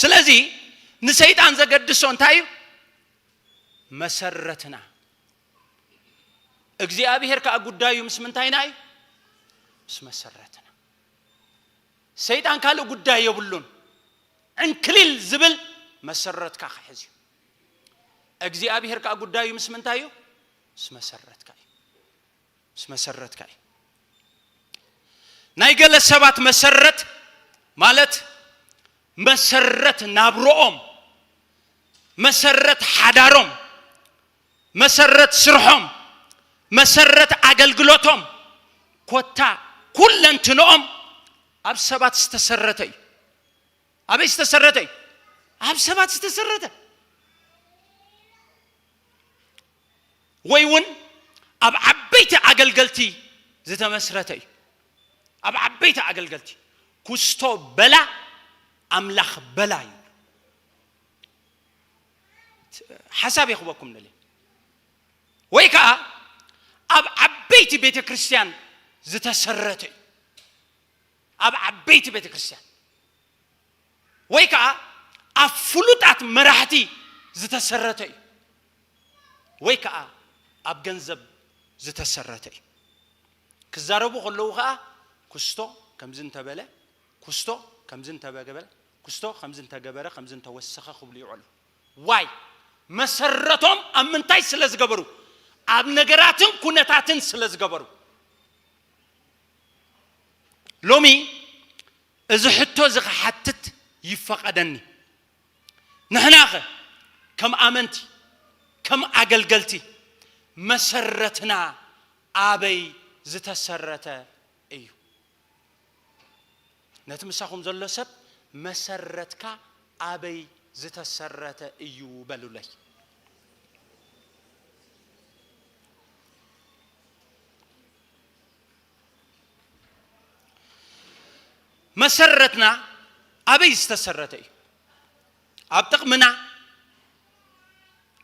ስለዚ ንሰይጣን ዘገድሶ እንታይ እዩ? መሰረትና። እግዚኣብሔር ከኣ ጉዳዩ ምስ ምንታይና እዩ? ምስ መሰረትና። ሰይጣን ካልእ ጉዳይ የብሉን። ዕንክሊል ዝብል መሰረትካ ክሕዝ እዩ። እግዚኣብሔር ከኣ ጉዳዩ ምስ ምንታይ እዩ? ምስ መሰረትካ እዩ። ምስ መሰረትካ እዩ። ናይ ገለ ሰባት መሰረት ማለት መሰረት ናብርኦም፣ መሰረት ሓዳሮም፣ መሰረት ስርሖም፣ መሰረት ኣገልግሎቶም፣ ኮታ ኩለንትንኦም ኣብ ሰባት ዝተሰረተ እዩ። ኣበይ ዝተሰረተ እዩ? ኣብ ሰባት ዝተሰረተ። ወይ እውን ኣብ ዓበይቲ ኣገልገልቲ ዝተመስረተ እዩ። ኣብ ዓበይቲ ኣገልገልቲ ኩስቶ በላ ኣምላኽ በላ እዩ። ሓሳብ የኽበኩም ንል ወይ ከዓ ኣብ ዓበይቲ ቤተ ክርስቲያን ዝተሰረተ እዩ። ኣብ ዓበይቲ ቤተ ክርስቲያን ወይ ከዓ ኣብ ፍሉጣት መራሕቲ ዝተሰረተ እዩ። ወይ ከዓ ኣብ ገንዘብ ዝተሰረተ እዩ። ክዛረቡ ከለዉ ከዓ ኩስቶ ከምዚ እንተበለ፣ ኩስቶ ከምዚ እንተበገበለ፣ ብስቶ ከምዚ እንተገበረ፣ ከምዚ እንተወሰኸ ክብሉ ይውዕሉ። ዋይ? መሰረቶም ኣብ ምንታይ ስለ ዝገበሩ? ኣብ ነገራትን ኩነታትን ስለ ዝገበሩ። ሎሚ እዚ ሕቶ እዚ ክሓትት ይፈቐደኒ። ንሕናኸ ከም ኣመንቲ፣ ከም ኣገልገልቲ መሰረትና ኣበይ ዝተሰረተ እዩ? ነቲ ምሳኹም ዘሎ ሰብ መሰረትካ ኣበይ ዝተሰረተ እዩ በሉለይ። መሰረትና ኣበይ ዝተሰረተ እዩ? ኣብ ጥቕምና፣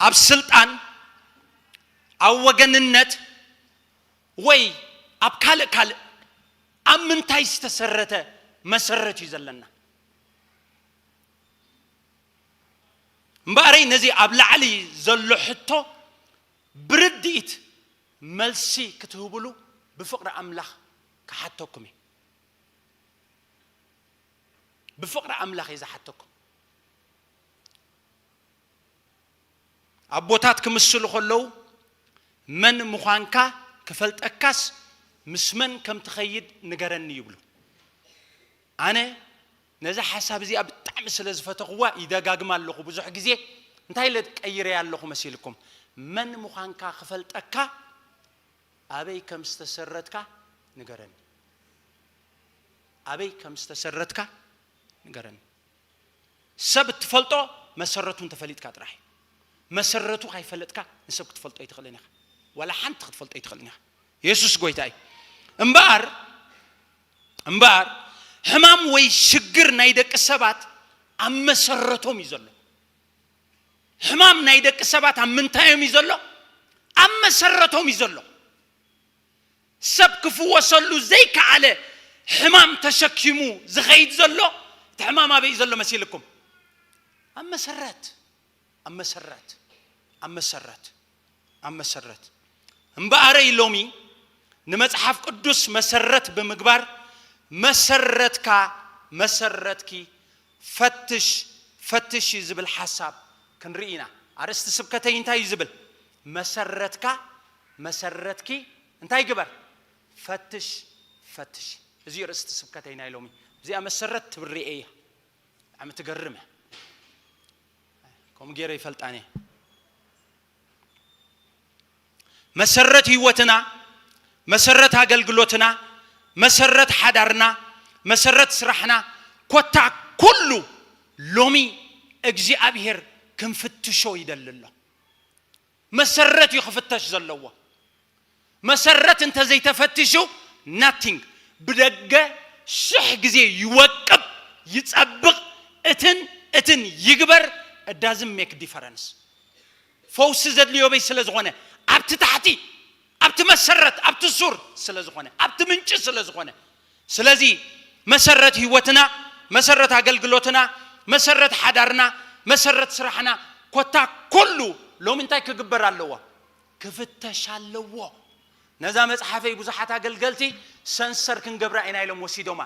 ኣብ ስልጣን፣ ኣብ ወገንነት ወይ ኣብ ካልእ ካልእ ኣብ ምንታይ ዝተሰረተ መሰረት እዩ ዘለና? እምበኣረይ ነዚ ኣብ ላዕሊ ዘሎ ሕቶ ብርድኢት መልሲ ክትህብሉ ብፍቕሪ ኣምላኽ ክሓተኩም እየ። ብፍቕሪ ኣምላኽ እየ ዝሓተኩም። ኣቦታት ክምስሉ ከለዉ፣ "መን ምዃንካ ክፈልጠካስ ምስ መን ከም ትኸይድ ንገረኒ" ይብሉ። ኣነ ነዛ ሓሳብ እዚኣ ብጣዕሚ ስለ ዝፈተኽዋ ይደጋግማ ኣለኹ ብዙሕ ግዜ። እንታይ ኢለ ቀይረያ ኣለኹ መሲልኩም? "መን ምዃንካ ክፈልጠካ ኣበይ ከም ዝተሰረትካ ንገረኒ። ኣበይ ከም ዝተሰረትካ ንገረኒ።" ሰብ እትፈልጦ መሰረቱ እንተፈሊጥካ ጥራሕ እዩ። መሰረቱ ካይፈለጥካ ንሰብ ክትፈልጦ ኣይትኽእልን ኢኻ። ዋላ ሓንቲ ክትፈልጦ ኣይትኽእልን ኢኻ። የሱስ ጎይታ እዩ። እምበኣር፣ እምበኣር ሕማም ወይ ሽግር ናይ ደቂ ሰባት ኣብ መሰረቶም እዩ ዘሎ። ሕማም ናይ ደቂ ሰባት ኣብ ምንታዮም እዩ ዘሎ? ኣብ መሰረቶም እዩ ዘሎ። ሰብ ክፍወሰሉ ዘይከኣለ ሕማም ተሸኪሙ ዝኸይድ ዘሎ፣ እቲ ሕማም ኣበይ እዩ ዘሎ መሲልኩም? ኣብ መሰረት፣ ኣብ መሰረት፣ ኣብ መሰረት፣ ኣብ መሰረት። እምበኣረይ ሎሚ ንመጽሓፍ ቅዱስ መሰረት ብምግባር፣ መሰረትካ፣ መሰረትኪ ፈትሽ፣ ፈትሽ እዩ ዝብል ሓሳብ ክንርኢ ኢና። ኣርእስቲ ስብከተይ እንታይ እዩ ዝብል? መሰረትካ፣ መሰረትኪ እንታይ ግበር? ፈትሽ፣ ፈትሽ። እዚ እዩ ርእስቲ ስብከተይ ናይ ሎሚ። እዚኣ መሰረት ትብርኤ እያ። ብጣዕሚ ትገርም እያ። ከምኡ ገይረ ይፈልጣን እየ። መሰረት ህይወትና፣ መሰረት ኣገልግሎትና፣ መሰረት ሓዳርና፣ መሰረት ስራሕና፣ ኮታ ኩሉ ሎሚ እግዚኣብሔር ክንፍትሾ ይደሊ ኣሎ። መሰረት እዩ ክፍተሽ ዘለዎ። መሰረት እንተዘይተፈቲሹ nothing። ብደገ ሽሕ ግዜ ይወቅብ፣ ይጸብቕ፣ እትን እትን ይግበር፣ it doesn't make difference። ፈውሲ ዘድልዮ በይ ስለ ዝኾነ፣ ኣብቲ ታሕቲ፣ ኣብቲ መሰረት፣ ኣብቲ ሱር ስለ ዝኾነ፣ ኣብቲ ምንጪ ስለ ዝኾነ። ስለዚ መሰረት ህይወትና፣ መሰረት ኣገልግሎትና፣ መሰረት ሓዳርና፣ መሰረት ስራሕና፣ ኮታ ኩሉ ሎሚ እንታይ ክግበር ኣለዎ? ክፍተሽ ኣለዎ። ነዛ መጽሓፈይ ብዙሓት ኣገልገልቲ ሰንሰር ክንገብራ ኢና ኢሎም ወሲዶማ።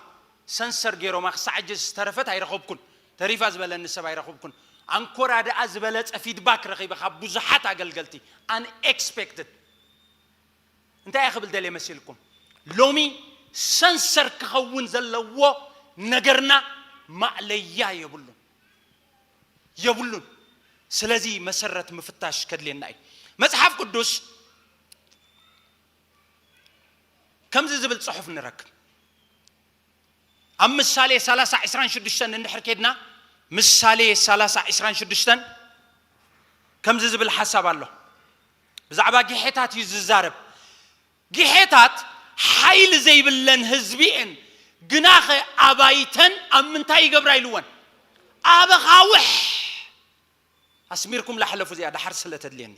ሰንሰር ገይሮማ ክሳዕ ሕጂ ዝተረፈት ኣይረኸብኩን። ተሪፋ ዝበለኒ ሰብ ኣይረኸብኩን። ኣንኮራ ደኣ ዝበለጸ ፊድባክ ረኺበ ካብ ብዙሓት ኣገልገልቲ። Unexpected። እንታይ እየ ክብል ደልየ መሲልኩም? ሎሚ ሰንሰር ክኸውን ዘለዎ ነገርና ማእለያ የብሉን፣ የብሉን። ስለዚ መሰረት ምፍታሽ ከድልየና እዩ። መጽሓፍ ቅዱስ ከምዚ ዝብል ጽሑፍ ንረክብ። ኣብ ምሳሌ ሰላሳ ዕስራን ሽዱሽተን እንድሕር ኬድና፣ ምሳሌ ሰላሳ ዕስራን ሽዱሽተን ከምዚ ዝብል ሓሳብ ኣሎ። ብዛዕባ ጊሔታት እዩ ዝዛረብ። ጊሔታት ሓይሊ ዘይብለን ህዝቢ እየን፣ ግናኸ ኣባይተን ኣብ ምንታይ ይገብራ ኢልወን? ኣብ ኣኻውሕ። ኣስሚርኩም ላሕለፉ እዚኣ ደሓር ስለ ተድልየኒ።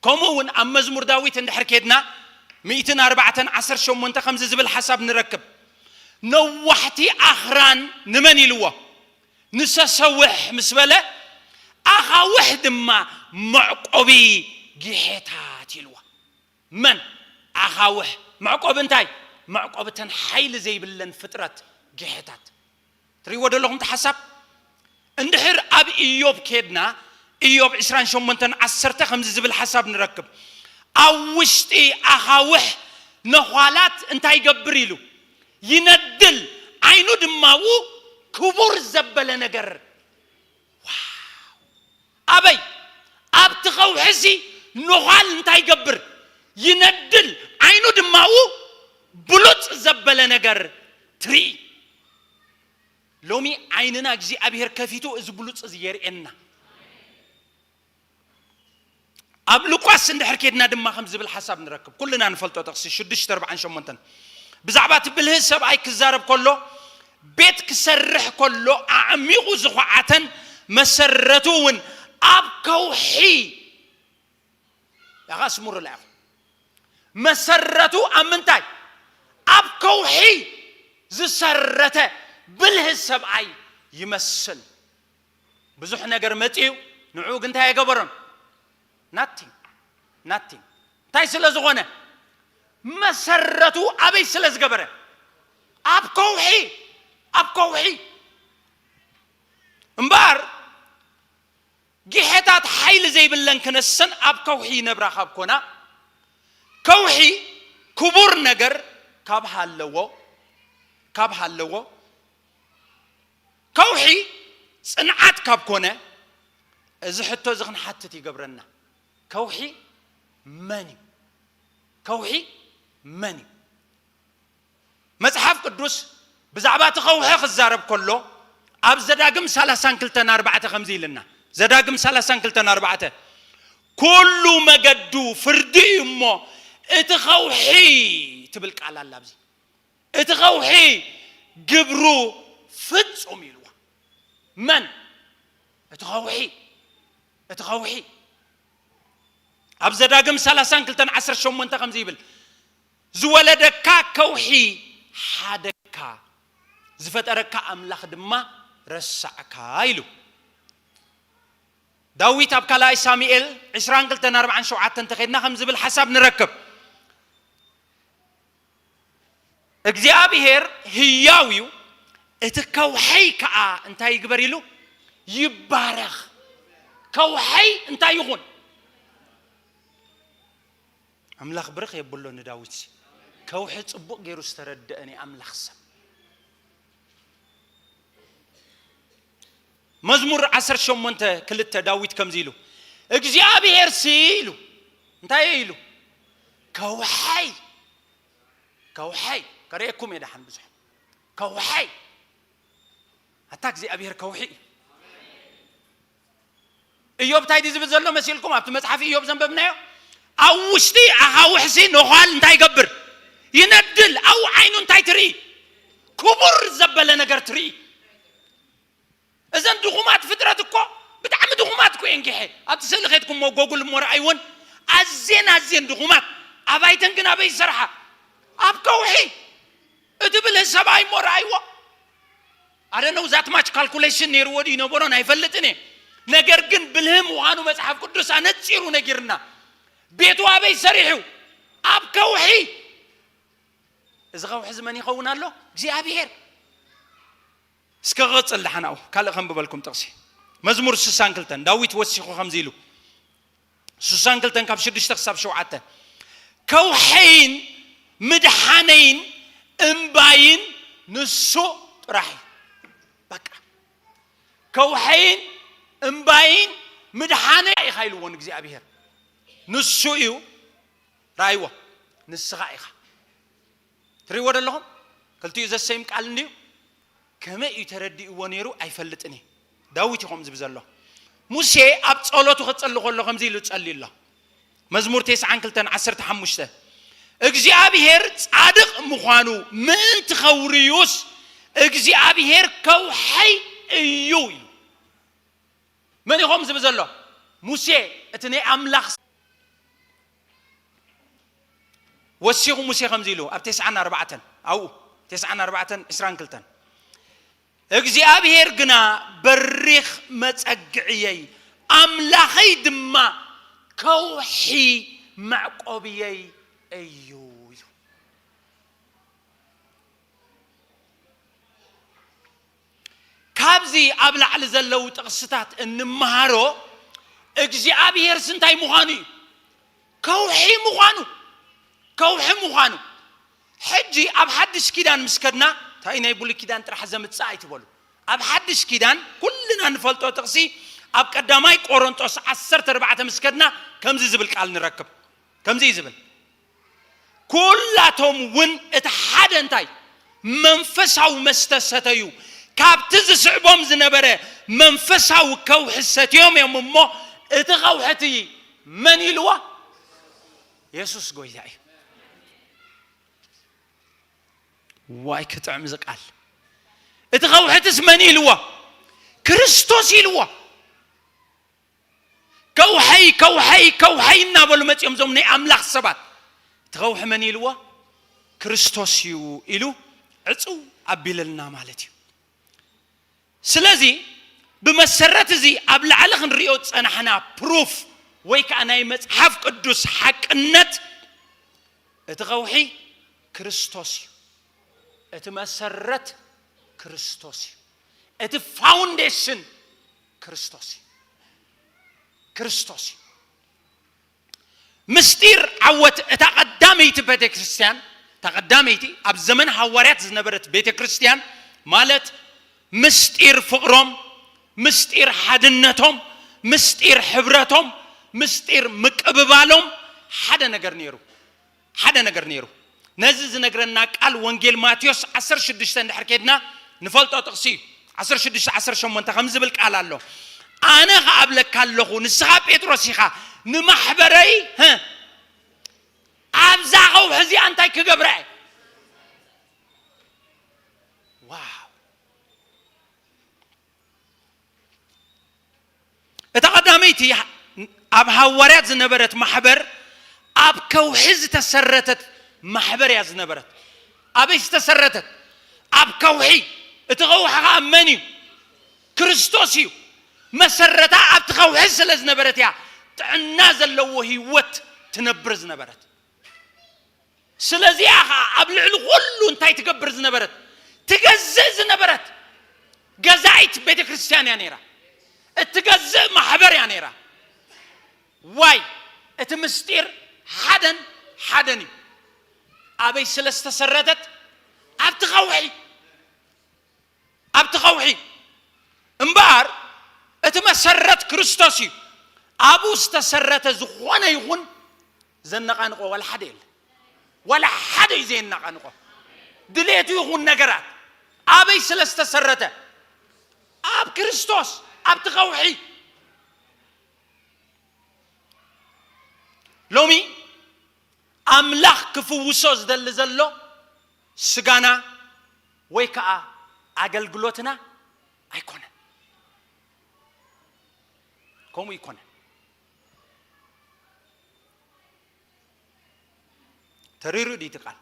ከምኡ እውን ኣብ መዝሙር ዳዊት እንድሕር ኬድና፣ ሚእትን ኣርባዕተን ዓሰርተ ሸሞንተ ከምዚ ዝብል ሓሳብ ንረክብ። "ነዋሕቲ ኣኽራን ንመን ኢልዎ? ንሰሰውሕ ምስ በለ፣ ኣኻውሕ ድማ መዕቆቢ ጊሔታት ኢልዎ።" መን? ኣኻውሕ። መዕቆቢ እንታይ? መዕቆቢ እተን ሓይሊ ዘይብለን ፍጥረት ጊሔታት። እቲ ትሪእዎ ዘለኹም እቲ ሓሳብ? እንድሕር ኣብ ኢዮብ ከድና፣ ኢዮብ ዕስራን ሸሞንተን ዓሰርተ ከምዚ ዝብል ሓሳብ ንረክብ። ኣብ ውሽጢ ኣኻውሕ ነዃላት እንታይ ይገብር ኢሉ? ይነድል፣ ዓይኑ ድማ ኣብኡ ክቡር ዘበለ ነገር። ዋው! ኣበይ? ኣብቲ ኸውሕሲ ነዃል እንታይ ይገብር? ይነድል፣ ዓይኑ ድማ ኣብኡ ብሉጽ ዘበለ ነገር ትርኢ። ሎሚ ዓይንና እግዚኣብሔር ከፊቱ እዚ ብሉጽ እዚ የርእየና። ኣብ ሉቃስ እንድሕር ኬድና ድማ ከም ዝብል ሓሳብ ንረክብ። ኩልና ንፈልጦ ጥቕሲ ሽዱሽተ ኣርባዓን ሸሞንተን ብዛዕባ እቲ ብልህ ሰብኣይ ክዛረብ ከሎ፣ ቤት ክሰርሕ ከሎ ኣዕሚቑ ዝኹዓተን መሰረቱ እውን ኣብ ከውሒ። ያኻ ስሙርላ ኢኹም። መሰረቱ ኣብ ምንታይ? ኣብ ከውሒ ዝሰረተ ብልህ ሰብኣይ ይመስል። ብዙሕ ነገር መጺኡ፣ ንዕኡ ግን እንታይ ኣይገበሮን? ናቲንግ፣ ናቲንግ። እንታይ ስለ ዝኾነ? መሰረቱ ኣበይ ስለ ዝገበረ? ኣብ ከውሒ፣ ኣብ ከውሒ። እምበኣር፣ ጊሐታት ሓይሊ ዘይብለን ክነሰን ኣብ ከውሒ ይነብራ ካብ ኮና፣ ከውሒ ክቡር ነገር ካብ ሃለዎ፣ ካብ ሃለዎ፣ ከውሒ ጽንዓት ካብ ኮነ፣ እዚ ሕቶ እዚ ክንሓትት ይገብረና። ከውሒ መን እዩ? ከውሒ መን እዩ? መጽሓፍ ቅዱስ ብዛዕባ እቲ ከውሒ ክዛረብ ከሎ፣ ኣብ ዘዳግም ሰላሳን ክልተን ኣርባዕተ ከምዚ ኢልና፣ ዘዳግም ሰላሳን ክልተን ኣርባዕተ፣ "ኩሉ መገዱ ፍርዲ እዩ እሞ፣ እቲ ከውሒ" ትብል ቃል ኣላ ኣብዚ። "እቲ ከውሒ ግብሩ ፍጹም" ኢልዋ። መን? እቲ ከውሒ። እቲ ከውሒ። ኣብ ዘዳግም ሰላሳን ክልተን ዓሰርተ ሸሞንተ ከምዚ ይብል፣ "ዝወለደካ ከውሒ ሓደግካ፣ ዝፈጠረካ ኣምላኽ ድማ ረሳዕካ" ኢሉ። ዳዊት ኣብ ካልኣይ ሳሙኤል ዕስራን ክልተን ኣርባዓን ሸውዓተን እንተኸድና ከም ዝብል ሓሳብ ንረክብ። "እግዚኣብሔር ህያው እዩ፣ እቲ ከውሐይ ከኣ እንታይ ይግበር?" ኢሉ ይባረኽ። ከውሐይ እንታይ ይኹን? ኣምላኽ ብርኽ የብሎ ንዳዊት። ከውሒ ጽቡቕ ገይሩ ዝተረደአ ናይ ኣምላኽ ሰብ። መዝሙር ዓሰርተ ሸሞንተ ክልተ ዳዊት ከምዚ ኢሉ፣ "እግዚኣብሔር ሲ" ኢሉ፣ እንታይ ኢሉ? "ከውሐይ፣ ከውሐይ፣ ከርእየኩም እየ ደሓን ብዙሕ። ከውሐይ፣ ኣታ እግዚኣብሔር ከውሒ እዩ።" እዮብ እንታይ ድዩ ዝብል ዘሎ መሲልኩም? ኣብቲ መጽሓፍ እዮብ ዘንበብናዮ፣ "ኣብ ውሽጢ ኣኻውሕሲ ነዃል እንታይ ይገብር? ይነድል። ኣብኡ ዓይኑ እንታይ ትርኢ? ክቡር ዘበለ ነገር ትርኢ።" እዘን ድኹማት ፍጥረት እኮ ብጣዕሚ ድኹማት እኮ እየን። ጊሐ ኣብቲ ስእሊ ኸድኩሞ ጎጉል እሞ ረኣይወን። ኣዝየን ኣዝየን ድኹማት። ኣባይተን ግን ኣበይ ዝሰርሓ? ኣብ ከውሒ። እቲ ብልህ ሰብኣይ እሞ ረኣይዎ። ኣደነው ዛት ማች ካልኩሌሽን ነይርዎ ድዩ ነበሮን ኣይፈልጥን እየ። ነገር ግን ብልህ ምዃኑ መጽሓፍ ቅዱስ ኣነጺሩ ነጊርና። ቤቱ ኣበይ ሰሪሑ? ኣብ ከውሒ። እዚ ከውሒ እዚ መን ይኸውን ኣሎ? እግዚኣብሔር። እስከ ክቕጽል ደሓን ኣብኡ ካልእ ከንብበልኩም ጥቕሲ። መዝሙር ስሳን ክልተን ዳዊት ወሲኹ ከምዚ ኢሉ፣ ስሳን ክልተን ካብ ሽዱሽተ ክሳብ ሸውዓተ፣ "ከውሐይን ምድሓነይን እምባይን ንሱ ጥራሕ እዩ።" በቃ። "ከውሐይን እምባይን ምድሓነይ ኢኻ" ኢልዎ ንእግዚኣብሔር። ንሱ እዩ። ረኣይዎ፣ ንስኻ ኢኻ። ትሪእዎ ዶ ኣለኹም? ክልቲኡ ዘሰይም ቃል እንድዩ። ከመይ እዩ ተረዲእዎ ነይሩ ኣይፈልጥን እየ። ዳዊት እዩ ከምኡ ዝብል ዘሎ። ሙሴ ኣብ ጸሎቱ ክጽሊ ከሎ ከምዚ ኢሉ ጸልዩ ኣሎ። መዝሙር ተስዓን ክልተን ዓሰርተ ሓሙሽተ፣ "እግዚኣብሔር ጻድቕ ምዃኑ ምእንቲ ኸውርዩስ እግዚኣብሔር ከውሐይ እዩ" ኢሉ። መን እዩ ከምኡ ዝብል ዘሎ? ሙሴ፣ እቲ ናይ ኣምላኽ። ወሲኹ ሙሴ ከምዚ ኢሉ ኣብ ተስዓን ኣርባዕተን፣ ኣብኡ ተስዓን ኣርባዕተን ዕስራን ክልተን፣ "እግዚኣብሔር ግና በሪኽ መጸግዕየይ፣ ኣምላኸይ ድማ ከውሒ መዕቆብየይ እዩ" ኢሉ። ኣብዚ ኣብ ላዕሊ ዘለዉ ጥቕስታት እንመሃሮ እግዚኣብሄርስ እንታይ ምዃኑ እዩ። ከውሒ ምዃኑ፣ ከውሒ ምዃኑ። ሕጂ ኣብ ሓድሽ ኪዳን ምስ ከድና፣ እንታይ ናይ ብሉይ ኪዳን ጥራሕ ዘምጽእ ኣይትበሉ። ኣብ ሓድሽ ኪዳን ኩልና ንፈልጦ ጥቕሲ ኣብ ቀዳማይ ቆሮንጦስ ዓሰርተ ኣርባዕተ ምስ ከድና ከምዚ ዝብል ቃል ንረክብ። ከምዚ እዩ ዝብል፣ ኩላቶም እውን እቲ ሓደ እንታይ መንፈሳዊ መስተ ሰተዩ፣ ካብቲ ዝስዕቦም ዝነበረ መንፈሳዊ ከውሒ ሰትዮም እዮም እሞ፣ እቲ ከውሒ እቲ መን ኢልዎ? የሱስ ጎይታ እዩ። ዋይ ክጥዕም እዚ ቃል። እቲ ከውሕትስ መን ኢልዎ? ክርስቶስ ኢልዎ። ከውሐይ ከውሐይ ከውሐይ እናበሉ መፂኦም እዞም ናይ ኣምላኽ ሰባት። እቲ ከውሒ መን ኢልዎ? ክርስቶስ እዩ ኢሉ ዕፅው ኣቢልልና ማለት እዩ። ስለዚ ብመሰረት እዚ ኣብ ላዕሊ ክንሪኦ ዝፀናሕና ፕሩፍ ወይ ከዓ ናይ መፅሓፍ ቅዱስ ሓቅነት፣ እቲ ከውሒ ክርስቶስ እዩ። እቲ መሰረት ክርስቶስ እዩ። እቲ ፋውንዴሽን ክርስቶስ እዩ። ክርስቶስ እዩ። ምስጢር ዓወት እታ ቀዳመይቲ ቤተ ክርስቲያን፣ እታ ቀዳመይቲ ኣብ ዘመን ሃዋርያት ዝነበረት ቤተ ክርስቲያን ማለት ምስጢር ፍቕሮም፣ ምስጢር ሓድነቶም፣ ምስጢር ሕብረቶም፣ ምስጢር ምቅብባሎም ሓደ ነገር ነይሩ። ሓደ ነገር ነይሩ። ነዚ ዝነግረና ቃል ወንጌል ማቴዎስ ዓሰርተ ሽዱሽተ እንድሕር ኬድና ንፈልጦ ጥቕሲ እዩ። ዓሰርተ ሽዱሽተ ዓሰርተ ሸሞንተ ከም ዝብል ቃል ኣሎ። ኣነ ኸኣ እብለካ ኣለኹ፣ ንስኻ ጴጥሮስ ኢኻ፣ ንማሕበረይ፣ ህ፣ ኣብዛ ኸውሒ እዚኣ እንታይ ክገብራ እየ? ዋው! እታ ቀዳመይቲ ኣብ ሃዋርያት ዝነበረት ማሕበር ኣብ ከውሒ ዝተሰረተት ማሕበር እያ ዝነበረት። ኣበይ ዝተሰረተት? ኣብ ከውሒ። እቲ ከውሒ ኸዓ መን እዩ? ክርስቶስ እዩ። መሰረታ ኣብቲ ከውሒ ስለ ዝነበረት እያ ጥዕና ዘለዎ ህይወት ትነብር ዝነበረት። ስለዚኣ ኸዓ ኣብ ልዕሊ ኩሉ እንታይ ትገብር ዝነበረት? ትገዝእ ዝነበረት ገዛኢት ቤተ ክርስቲያን እያ ነይራ። እትገዝእ ማሕበር እያ ነይራ። ዋይ፣ እቲ ምስጢር ሓደን ሓደን እዩ። ኣበይ ስለ ዝተሰረተት? ኣብቲ ከውሒ። ኣብቲ ከውሒ እምበኣር እቲ መሰረት ክርስቶስ እዩ። ኣብኡ ዝተሰረተ ዝኾነ ይኹን ዘነቓንቆ ዋላ ሓደ የለ። ዋላ ሓደ እዩ ዘየነቓንቆ። ድሌቱ ይኹን ነገራት ኣበይ ስለ ዝተሰረተ? ኣብ ክርስቶስ፣ ኣብቲ ከውሒ። ሎሚ ኣምላኽ ክፍውሶ ዝደሊ ዘሎ ስጋና ወይ ከዓ ኣገልግሎትና ኣይኮነን። ከምኡ ይኮነን። ተሪሩ ድዩ እቲ ቃል?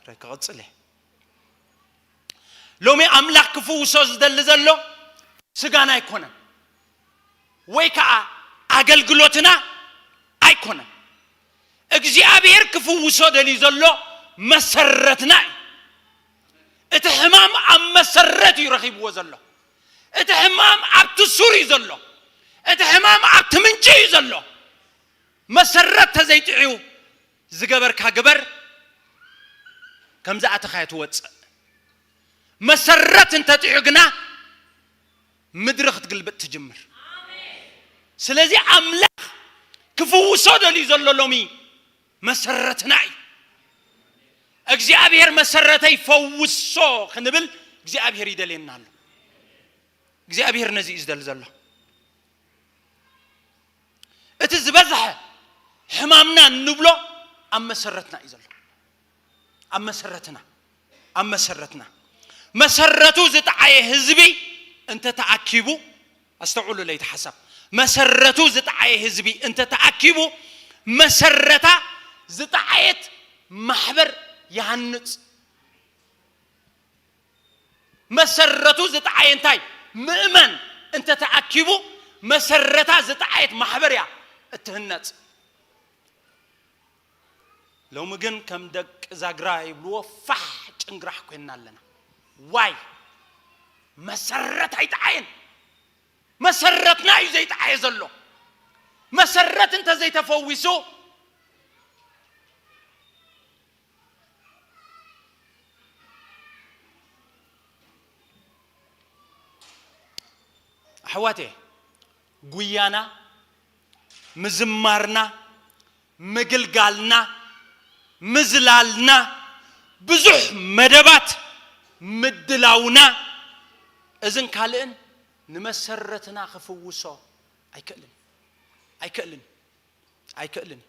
ረ-፣ ክቕጽል እየ። ሎሚ ኣምላኽ ክፍውሶ ዝደሊ ዘሎ ስጋና ኣይኮነን፣ ወይ ከዓ ኣገልግሎትና ኣይኮነን። እግዚኣብሔር ክፍውሶ ደልዩ ዘሎ መሰረትና እዩ። እቲ ሕማም ኣብ መሰረት እዩ ረኺብዎ ዘሎ። እቲ ሕማም ኣብቲ ሱር እዩ ዘሎ። እቲ ሕማም ኣብቲ ምንጪ እዩ ዘሎ። መሰረት ተዘይጥዕዩ ዝገበርካ ግበር፣ ከም ዝኣተኻዮ ትወፅእ። መሰረት እንተጥዕዩ ግና ምድሪ ክትግልብጥ ትጅምር። ስለዚ ኣምላኽ ክፍውሶ ደልዩ ዘሎ ሎሚ መሰረትና እዩ። እግዚኣብሔር መሰረተይ ፈውሶ ክንብል እግዚኣብሔር ይደልየና ኣሎ። እግዚኣብሔር ነዚ እዩ ዝደሊ ዘሎ። እቲ ዝበዝሐ ሕማምና እንብሎ ኣብ መሰረትና እዩ ዘሎ። ኣብ መሰረትና፣ ኣብ መሰረትና። መሰረቱ ዝጠዓየ ህዝቢ እንተተኣኪቡ፣ ኣስተውዕሉ ለይቲ ሓሳብ፣ መሰረቱ ዝጠዓየ ህዝቢ እንተተኣኪቡ፣ መሰረታ ዝጠዓየት ማሕበር ይሃንጽ። መሰረቱ ዝጠዓየ እንታይ? ምእመን እንተተኣኪቡ፣ መሰረታ ዝጠዓየት ማሕበር እያ እትህነጽ። ሎሚ ግን ከም ደቂ ዛግራ ይብልዎ፣ ፋሕ ጭንግራሕ ኮይንና ኣለና። ዋይ? መሰረት ኣይጠዓየን። መሰረትና እዩ ዘይጠዓየ ዘሎ። መሰረት እንተዘይተፈዊሱ፣ ኣሕዋቴ፣ ጉያና፣ ምዝማርና፣ ምግልጋልና፣ ምዝላልና፣ ብዙሕ መደባት ምድላውና፣ እዝን ካልእን ንመሰረትና ክፍውሶ ኣይክእልን። ኣይክእልን። ኣይክእልን።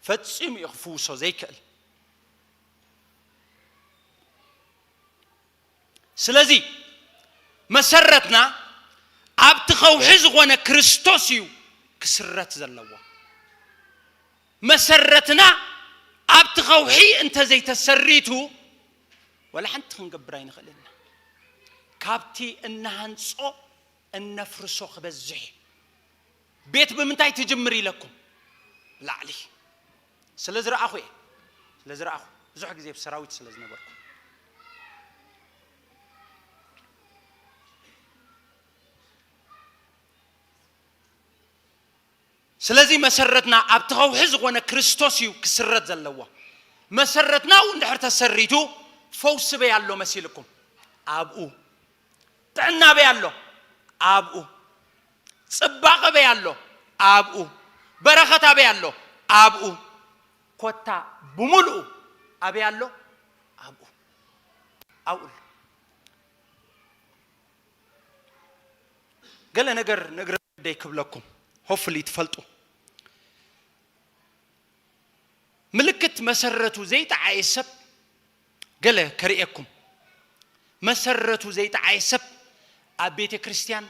ፈጺሙ እዩ ክፍውሶ ዘይክእል። ስለዚ መሰረትና ኣብቲ ከውሒ ዝኾነ ክርስቶስ እዩ ክስረት ዘለዎ። መሰረትና ኣብቲ ከውሒ እንተዘይተሰሪቱ፣ ወላ ሓንቲ ክንገብር ኣይንኽእልን ኢና። ካብቲ እንሃንጾ እነፍርሶ ክበዝሕ እዩ። ቤት ብምንታይ ትጅምር ኢለኩም? ላዕሊ። ስለ ዝረኣኹ እየ። ስለ ዝረኣኹ። ብዙሕ ግዜ ብሰራዊት ስለ ዝነበርኩ። ስለዚ መሰረትና ኣብቲ ከውሒ ዝኾነ ክርስቶስ እዩ ክስረት ዘለዎ። መሰረትና እውን እንድሕር ተሰሪቱ፣ ፈውሲ በይ ኣሎ መሲልኩም? ኣብኡ። ጥዕና በይ ኣሎ? ኣብኡ። ጽባቐ በይ ኣሎ? ኣብኡ። በረኸት ኣበይ ኣሎ? ኣብኡ። ኮታ ብምሉኡ ኣበይ ኣሎ? ኣብኡ። ኣብኡ ኣሎ። ገለ ነገር ንእግረ መንገደይ ክብለኩም፣ ሆፍሊ ትፈልጡ። ምልክት መሰረቱ ዘይጠዓየ ሰብ፣ ገለ ከርእየኩም። መሰረቱ ዘይጠዓየ ሰብ ኣብ ቤተ ክርስቲያን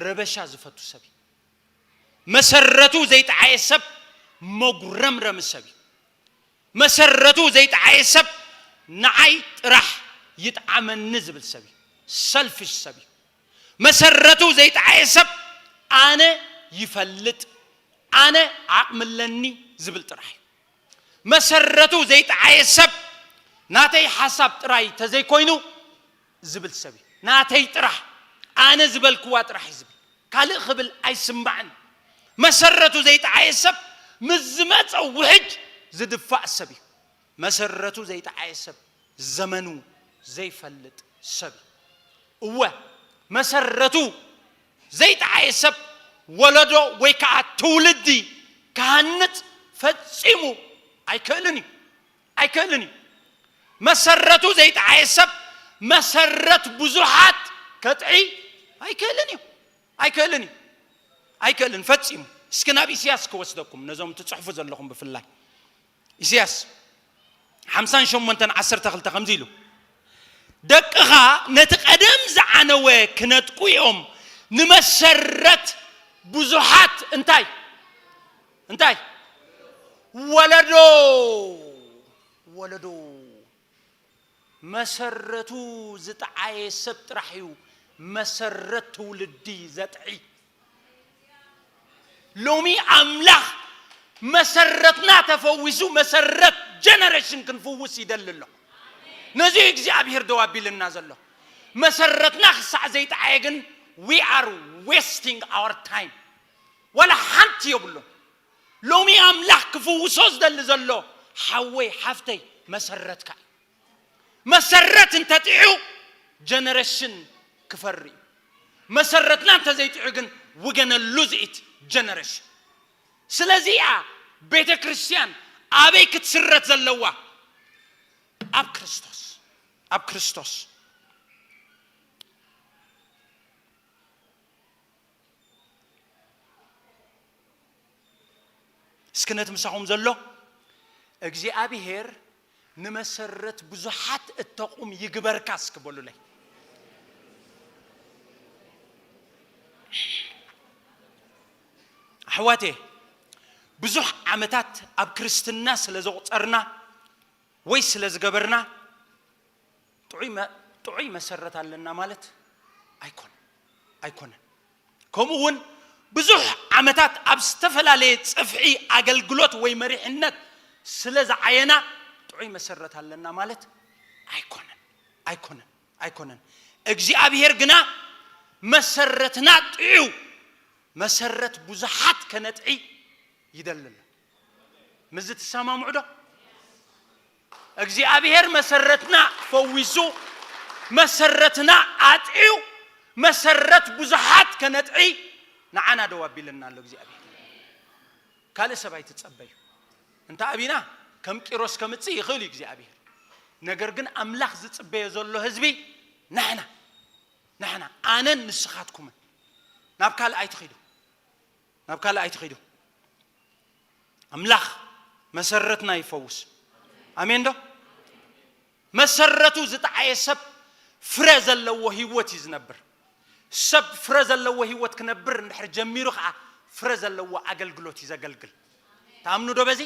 ረበሻ ዝፈቱ ሰብ እዩ። መሰረቱ ዘይጠዓየ ሰብ መጉረምረሚ ሰብ እዩ። መሰረቱ ዘይጠዓየ ሰብ ንዓይ ጥራሕ ይጥዓመኒ ዝብል ሰብ እዩ። ሰልፊሽ ሰብ እዩ። መሰረቱ ዘይጠዓየ ሰብ ኣነ ይፈልጥ፣ ኣነ ዓቕሚ ኣለኒ ዝብል ጥራሕ እዩ። መሰረቱ ዘይጠዓየ ሰብ ናተይ ሓሳብ ጥራይ ተዘይኮይኑ ዝብል ሰብ እዩ። ናተይ ጥራሕ፣ ኣነ ዝበልክዋ ጥራሕ እዩ ዝብል። ካልእ ክብል ኣይስማዕን። መሰረቱ ዘይጠዓየ ሰብ ምስ ዝመጸ ውሕጅ ዝድፋእ ሰብ እዩ። መሰረቱ ዘይጠዓየ ሰብ ዘመኑ ዘይፈልጥ ሰብ እዩ። እወ፣ መሰረቱ ዘይጠዓየ ሰብ ወለዶ ወይ ከዓ ትውልዲ ክሃንጽ ፈጺሙ ኣይክእልን እዩ። ኣይክእልን እዩ። መሰረቱ ዘይጠዓየ ሰብ መሰረት ብዙሓት ከጥዒ ኣይክእልን እዩ። ኣይክእልን እዩ። ኣይክእልን ፈጺሙ። እስኪ ናብ ኢሳያስ ክወስደኩም፣ ነዞም ትጽሕፉ ዘለኹም ብፍላይ። ኢሳያስ ሓምሳን ሸሞንተን ዓሰርተ ክልተ ከምዚ ኢሉ፣ "ደቅኻ ነቲ ቀደም ዝዓነወ ክነጥቁ እዮም፣ ንመሰረት ብዙሓት" እንታይ? እንታይ? ወለዶ። ወለዶ። መሰረቱ ዝጠዓየ ሰብ ጥራሕ እዩ መሰረት ትውልዲ ዘጥዒ። ሎሚ ኣምላኽ መሰረትና ተፈዊሱ፣ መሰረት ጀነሬሽን ክንፍውስ ይደሊ ኣሎ። ነዚ እዩ እግዚኣብሔር ደው ኣቢልና ዘሎ። መሰረትና ክሳዕ ዘይጠዓየ ግን፣ we are wasting our time። ዋላ ሓንቲ የብሉን። ሎሚ ኣምላኽ ክፍውሶ ዝደሊ ዘሎ፣ ሓወይ ሓፍተይ፣ መሰረትካ እዩ። መሰረት እንተጢዑ፣ ጀነሬሽን ክፈሪ እዩ። መሰረትና እንተዘይጢዑ ግን፣ we're gonna lose it generation። ስለዚ እያ ቤተ ክርስቲያን ኣበይ ክትስረት ዘለዋ? ኣብ ክርስቶስ። ኣብ ክርስቶስ። እስኪ ነቲ ምሳኹም ዘሎ፣ "እግዚኣብሔር ንመሰረት ብዙሓት እተቑም ይግበርካ" እስኪ በሉለይ። ኣሕዋቴ፣ ብዙሕ ዓመታት ኣብ ክርስትና ስለ ዘቑጸርና ወይ ስለ ዝገበርና፣ ጥዑይ መ-፣ ጥዑይ መሰረት ኣለና ማለት ኣይኮን-፣ ኣይኮነን። ከምኡ እውን ብዙሕ ዓመታት ኣብ ዝተፈላለየ ጽፍዒ ኣገልግሎት ወይ መሪሕነት ስለ ዝዓየና፣ ጥዑይ መሰረት ኣለና ማለት ኣይኮነን። ኣይኮነን። ኣይኮነን። እግዚኣብሔር ግና መሰረትና ጥዑ፣ መሰረት ብዙሓት ከነጥዒ ይደሊ ኣሎ። ምስዚ ትሰማምዑ ዶ? እግዚኣብሔር መሰረትና ፈዊሱ፣ መሰረትና ኣጥዕዩ፣ መሰረት ብዙሓት ከነጥዒ ንዓና ደው ኣቢልና ኣሎ እግዚኣብሔር። ካልእ ሰብ ኣይትጸበዩ። እንተ ኣቢና ከም ቂሮስ ከምጽእ ይኽእል እዩ እግዚኣብሔር። ነገር ግን ኣምላኽ ዝጽበዮ ዘሎ ህዝቢ ንሕና፣ ንሕና ኣነን ንስኻትኩምን። ናብ ካልእ ኣይትኺዱ፣ ናብ ካልእ ኣይትኺዱ። ኣምላኽ መሰረትና ይፈውስ። ኣሜን ዶ? መሰረቱ ዝጠዓየ ሰብ ፍረ ዘለዎ ህይወት እዩ ዝነብር። ሰብ ፍረ ዘለዎ ህይወት ክነብር እንድሕር ጀሚሩ ከዓ ፍረ ዘለዎ ኣገልግሎት እዩ ዘገልግል። ተኣምኑ ዶ በዚ?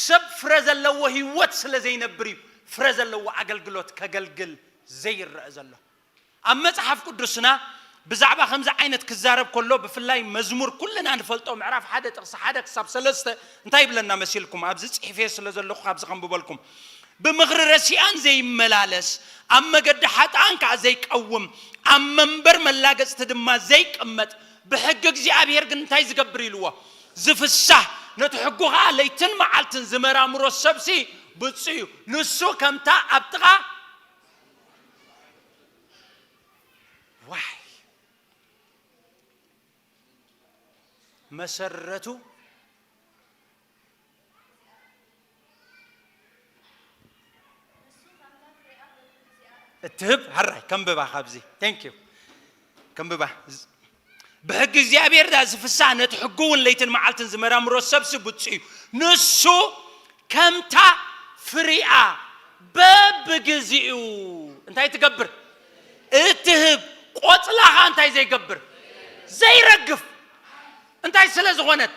ሰብ ፍረ ዘለዎ ህይወት ስለ ዘይነብር እዩ ፍረ ዘለዎ ኣገልግሎት ከገልግል ዘይረአ ዘሎ። ኣብ መጽሓፍ ቅዱስና ብዛዕባ ከምዚ ዓይነት ክዛረብ ከሎ፣ ብፍላይ መዝሙር ኩልና ንፈልጦ ምዕራፍ ሓደ ጥቕሲ ሓደ ክሳብ ሰለስተ እንታይ ይብለና መሲልኩም? ኣብዚ ጽሒፈዮ ስለ ዘለኹ ካብዚ ከንብበልኩም። ብምኽሪ ረሲኣን ዘይመላለስ፣ ኣብ መገዲ ሓጥኣን ከኣ ዘይቀውም፣ ኣብ መንበር መላገጽቲ ድማ ዘይቅመጥ፣ ብሕጊ እግዚኣብሔር ግን እንታይ ዝገብር ኢልዎ? ዝፍሳህ፣ ነቲ ሕጉ ከኣ ለይትን መዓልትን ዝመራምሮ ሰብሲ ብፁዕ እዩ። ንሱ ከምታ ኣብ ጥቓ ዋይ መሰረቱ እትህብ ሃራይ ከንብባ ካብዚ thank you ከንብባ ብሕጊ እግዚኣብሔር ዳ ዝፍሳ ነቲ ሕጉ እውን ለይትን መዓልትን ዝመራምሮ ሰብሲ ብፁዕ እዩ። ንሱ ከምታ ፍሪኣ በብግዚኡ እንታይ ትገብር እትህብ ቆጽላኻ እንታይ ዘይገብር ዘይረግፍ እንታይ ስለ ዝኾነት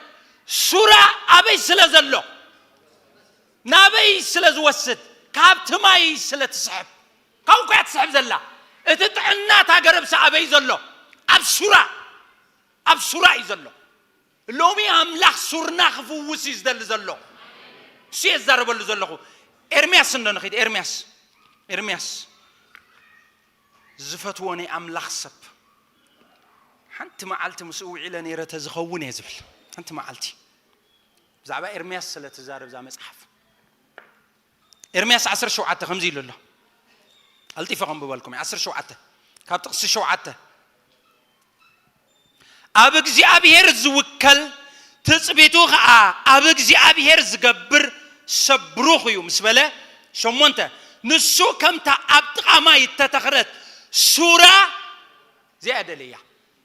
ሱራ ኣበይ ስለ ዘሎ ናበይ ስለ ዝወስድ ካብቲ ማይ ስለ ትስሕብ ካብኡ እኮ እያ ትስሕብ ዘላ። እቲ ጥዕና እታ ገረብሲ ኣበይ ዘሎ ኣብ ሱራ ኣብ ሱራ እዩ ዘሎ። ሎሚ ኣምላኽ ሱርና ክፍውስ እዩ ዝደሊ ዘሎ። እሱ እየ ዝዛረበሉ ዘለኹ። ኤርምያስ እንዶ ንኺድ ኤርምያስ ኤርምያስ ዝፈትዎ ናይ ኣምላኽ ሰብ ሓንቲ መዓልቲ ምስኡ ውዒለ ነይረ ተዝኸውን እየ ዝብል ሓንቲ መዓልቲ ብዛዕባ ኤርምያስ ስለ ትዛረብ እዛ መጽሓፍ ኤርምያስ ዓሰርተ ሸውዓተ ከምዚ ኢሉ ኣሎ። ቀልጢፈ ከንብበልኩም ዓሰርተ ሸውዓተ ካብ ጥቕሲ ሸውዓተ ኣብ እግዚኣብሔር ዝውከል ትጽቢቱ ኸዓ ኣብ እግዚኣብሔር ዝገብር ሰብ ብሩኽ እዩ ምስ በለ ሸሞንተ ንሱ ከምታ ኣብ ጥቓ ማይ እተተኽለት ሱራ እዚኣ ደለያ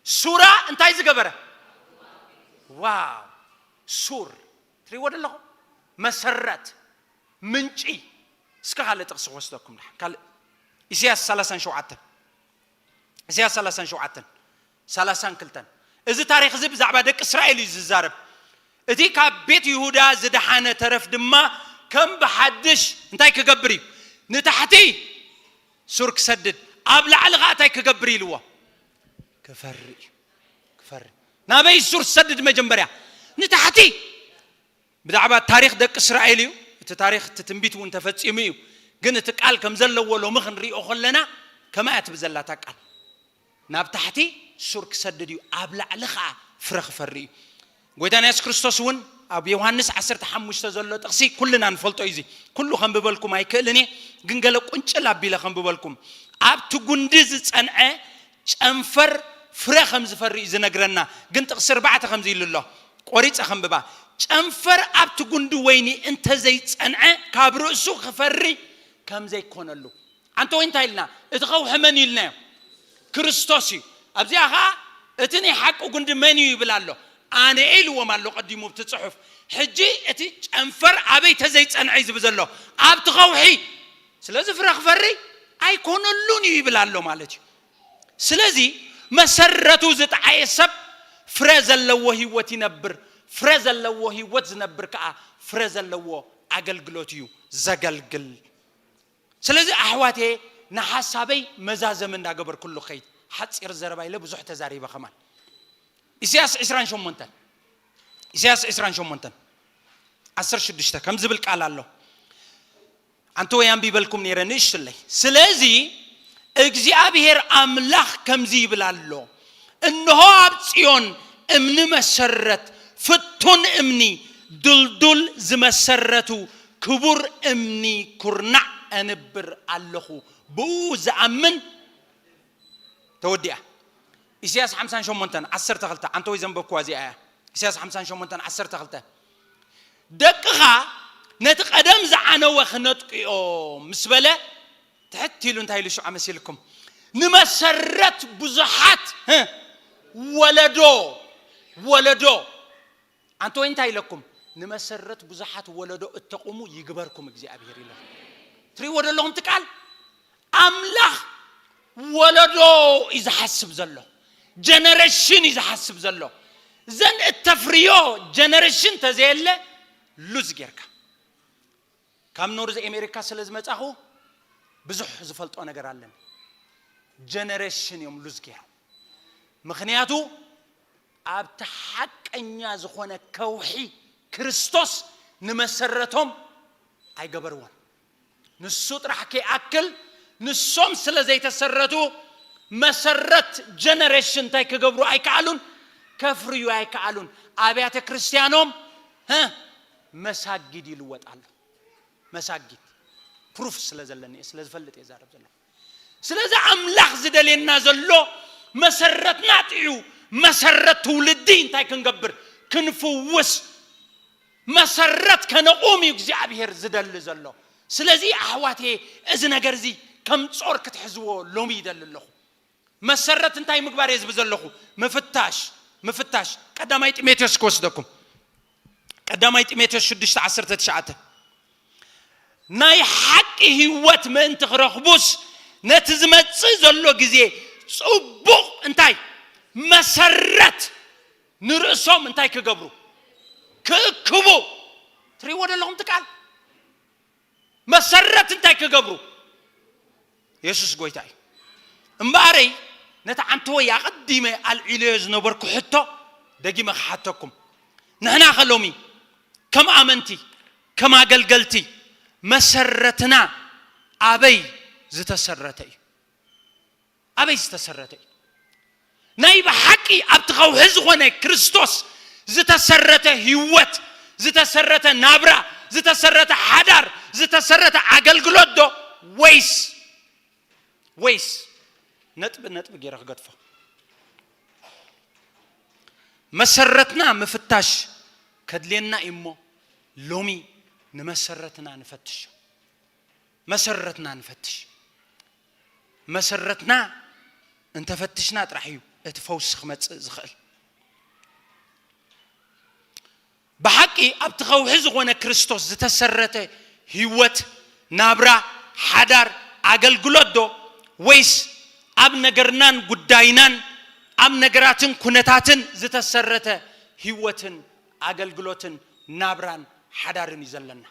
ሱራ እንታይ ዝገበረ ዋው ሱር ትሪዎ ደለኹ መሰረት ምንጪ እስከ ካልእ ጥቕሲ ክወስደኩም ዳ ካልእ ኢሳያስ ሰላሳን ሸውዓተን ኢሳያስ ሰላሳን ሸውዓተን ሰላሳን ክልተን እዚ ታሪክ እዚ ብዛዕባ ደቂ እስራኤል እዩ ዝዛረብ እቲ ካብ ቤት ይሁዳ ዝደሓነ ተረፍ ድማ ከም ብሓድሽ እንታይ ክገብር እዩ ንታሕቲ ሱር ክሰድድ ኣብ ላዕሊ ከዓ እንታይ ክገብር ኢልዎ ክፈሪ እዩ ክፈሪ ናበይ ሱር ክሰድድ መጀመርያ ንታሕቲ ብዛዕባ ታሪክ ደቂ እስራኤል እዩ እቲ ታሪክ እቲ ትንቢት እውን ተፈፂሙ እዩ ግን እቲ ቃል ከም ዘለዎ ሎሚ ክንሪኦ ከለና ከማያ ትብል ዘላታ ቃል ናብ ታሕቲ ሱር ክሰድድ እዩ ኣብ ላዕሊ ከዓ ፍረ ክፈሪ እዩ ጎይታና የሱስ ክርስቶስ እውን ኣብ ዮሃንስ ዓሰርተ ሓሙሽተ ዘሎ ጥቕሲ ኩልና ንፈልጦ እዩ እዚ ኩሉ ከንብበልኩም ኣይክእልን እየ ግን ገለ ቁንጭል ኣቢለ ከንብበልኩም ኣብቲ ጉንዲ ዝፀንዐ ጨንፈር ፍረ ከም ዝፈሪ እዩ ዝነግረና ግን ጥቕሲ ኣርባዕተ ከምዚ ኢሉ ኣሎ ቆሪፀ ከንብባ ጨንፈር ኣብቲ ጉንዲ ወይኒ እንተዘይፀንዐ ካብ ርእሱ ክፈሪ ከም ዘይኮነሉ ኣንተ ወይ እንታይ ኢልና እቲ ከውሒ መን እዩ ኢልናዮ ክርስቶስ እዩ ኣብዚኣ ኸዓ እቲ ናይ ሓቂ ጉንዲ መን እዩ ይብል ኣሎ ኣነ ኢልዎም ኣሎ ቀዲሙ ብቲ ፅሑፍ ሕጂ እቲ ጨንፈር ኣበይ ተዘይፀንዐ እዩ ዝብል ዘሎ ኣብቲ ከውሒ ስለዚ ፍረ ክፈሪ ኣይኮነሉን እዩ ይብል ኣሎ ማለት እዩ ስለዚ መሰረቱ ዝጠዓየ ሰብ ፍረ ዘለዎ ህይወት ይነብር ፍረ ዘለዎ ህይወት ዝነብር ከዓ ፍረ ዘለዎ ኣገልግሎት እዩ ዘገልግል ስለዚ ኣሕዋቴ ንሓሳበይ መዛዘሚ እንዳገበርኩሉ ኸይድ ሓፂር ዘረባ ኢለ ብዙሕ ተዛሪበ ከማን ኢሳያስ ዕስራን ሸሞንተን ኢሳያስ ዕስራን ሸሞንተን ዓሰርተ ሽዱሽተ ከም ዝብል ቃል ኣሎ ኣንተ ወይ ኣንቢበልኩም ነይረ ንእሽትለይ ስለዚ እግዚኣብሔር ኣምላኽ ከምዚ ይብል ኣሎ፣ እንሆ ኣብ ጽዮን እምኒ መሰረት፣ ፍቱን እምኒ፣ ድልዱል ዝመሰረቱ ክቡር እምኒ ኩርናዕ ኣንብር ኣለኹ፣ ብኡ ዝኣምን። ተወዲኣ። ኢሳያስ ሓምሳን ሸሞንተን ዓሰርተ ክልተ፣ ዓንተወይ ዘንበብኩዋ እዚኣ እያ። ኢሳያስ ሓምሳን ሸሞንተን ዓሰርተ ክልተ፣ ደቅኻ ነቲ ቀደም ዝዓነወ ክነጥቅዮ ምስ በለ፣ ትሕት ኢሉ እንታይ ኢሉ ሽዑ መሲልኩም? ንመሰረት ብዙሓት፣ ህ፣ ወለዶ፣ ወለዶ። ኣንተ ወይ እንታይ ኢለኩም? ንመሰረት ብዙሓት ወለዶ እተቑሙ ይግበርኩም እግዚኣብሔር ኢለኩም። ትሪእዎ ዶ ኣለኹም እቲ ቃል? ኣምላኽ ወለዶ እዩ ዝሓስብ ዘሎ፣ ጀነሬሽን እዩ ዝሓስብ ዘሎ። ዘን እተፍርዮ ጀነሬሽን ተዘየለ ሉዝ ጌርካ። ካብ ኖርዝ ኣሜሪካ ስለ ዝመጻኹ ብዙሕ ዝፈልጦ ነገር ኣለኒ። ጀነሬሽን እዮም ሉዝ ገይሮም። ምኽንያቱ ኣብቲ ሓቀኛ ዝኾነ ከውሒ ክርስቶስ ንመሰረቶም ኣይገበርዎን። ንሱ ጥራሕ ከይኣክል ንሶም ስለ ዘይተሰረቱ መሰረት ጀነሬሽን እንታይ ክገብሩ ኣይከኣሉን፣ ከፍርዩ ኣይከኣሉን። ኣብያተ ክርስቲያኖም፣ ህ፣ መሳጊድ ይልወጥ ኣሎ። መሳጊድ ፕሩፍ ስለ ዘለኒ እየ፣ ስለ ዝፈልጥ እየ ዛረብ ዘለኹ። ስለዚ ኣምላኽ ዝደልየና ዘሎ መሰረትና ጥዕዩ፣ መሰረት ትውልዲ እንታይ ክንገብር፣ ክንፍውስ፣ መሰረት ከነቑም እዩ እግዚኣብሔር ዝደሊ ዘሎ። ስለዚ ኣሕዋቴ፣ እዚ ነገር እዚ ከም ጾር ክትሕዝዎ ሎሚ ይደሊ ኣለኹ። መሰረት እንታይ ምግባር እየ ዝብል ዘለኹ? ምፍታሽ፣ ምፍታሽ። ቀዳማይ ጢሞቴዎስ ክወስደኩም። ቀዳማይ ጢሞቴዎስ ሽዱሽተ ዓሰርተ ትሽዓተ፣ ናይ ሓቂ ህይወት ምእንቲ ክረኽቡስ ነቲ ዝመጽእ ዘሎ ግዜ ጽቡቕ እንታይ መሰረት ንርእሶም እንታይ ክገብሩ? ክእክቡ። ትሪእዎ ዘለኹም እቲ ቃል? መሰረት እንታይ ክገብሩ? የሱስ ጎይታ እዩ። እምበኣረይ ነቲ ዓንተወይ ኣቐዲመ ኣልዒለዮ ዝነበርኩ ሕቶ ደጊመ ክሓተኩም። ንሕና ከ ሎሚ ከም ኣመንቲ፣ ከም ኣገልገልቲ መሰረትና ኣበይ ዝተሰረተ እዩ? ኣበይ ዝተሰረተ እዩ? ናይ ብሓቂ ኣብቲ ከውሒ ዝኾነ ክርስቶስ ዝተሰረተ ህይወት፣ ዝተሰረተ ናብራ፣ ዝተሰረተ ሓዳር፣ ዝተሰረተ ኣገልግሎት ዶ? ወይስ፣ ወይስ ነጥቢ ነጥቢ ገይረ ክገድፎ? መሰረትና ምፍታሽ ከድልየና እዩ እሞ፣ ሎሚ ንመሰረትና ንፈትሾ። መሰረትና ንፈትሽ። መሰረትና እንተፈትሽና ጥራሕ እዩ እቲ ፈውሲ ክመጽእ ዝኽእል። ብሓቂ ኣብቲ ከውሒ ዝኾነ ክርስቶስ ዝተሰረተ ህይወት፣ ናብራ፣ ሓዳር፣ ኣገልግሎት ዶ? ወይስ ኣብ ነገርናን ጉዳይናን ኣብ ነገራትን ኩነታትን ዝተሰረተ ህይወትን ኣገልግሎትን ናብራን ሓዳርን እዩ ዘለና?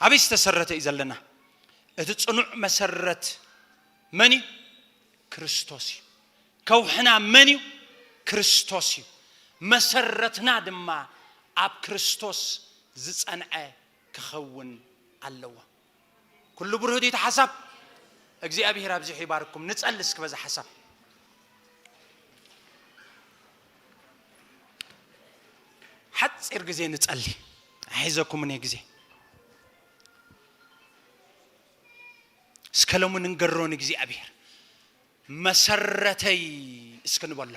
ኣበይ ዝተሰረተ እዩ ዘለና? እቲ ጽኑዕ መሰረት መን እዩ? ክርስቶስ እዩ። ከውሕና መን እዩ? ክርስቶስ እዩ። መሰረትና ድማ ኣብ ክርስቶስ ዝጸንዐ ክኸውን ኣለዎ። ኩሉ ብሩህ ድዩ እቲ ሓሳብ? እግዚኣብሔር ኣብዚሑ ይባርኩም። ንጸሊ እስኪ በዛ ሓሳብ። ሓጺር ግዜ ንጸሊ። ኣይሒዘኩምን እየ ግዜ። እስከ ሎሚ ንንገሮ ንእግዚኣብሔር። መሰረተይ እስኪ ንበሎ።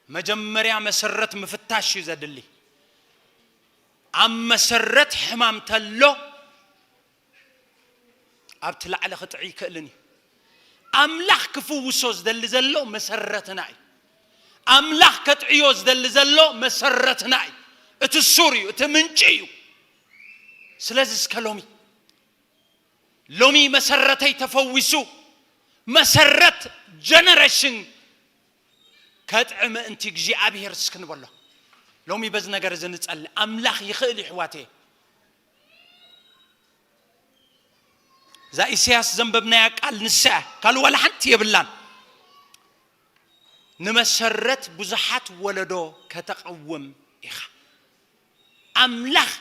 መጀመርያ መሰረት ምፍታሽ እዩ ዘድሊ። ኣብ መሰረት ሕማም ተሎ ኣብቲ ላዕሊ ክጥዒ ይክእልን እዩ። ኣምላኽ ክፍውሶ ዝደሊ ዘሎ መሰረትና እዩ። ኣምላኽ ከጥዕዮ ዝደሊ ዘሎ መሰረትና እዩ። እቲ ሱር እዩ፣ እቲ ምንጪ እዩ። ስለዚ እስከ ሎሚ፣ ሎሚ መሰረተይ ተፈዊሱ፣ መሰረት ጀነሬሽን ከጥዒ ምእንቲ እግዚኣብሔር እስኪ ንበሎ። ሎሚ በዚ ነገር እዚ ንጸሊ። ኣምላኽ ይኽእል እዩ፣ ኣሕዋተየ። እዛ ኢሳያስ ዘንበብናያ ቃል ንሳ እያ፣ ካልእ ዋላ ሓንቲ የብላን። ንመሰረት ብዙሓት ወለዶ ከተቐውም ኢኻ። ኣምላኽ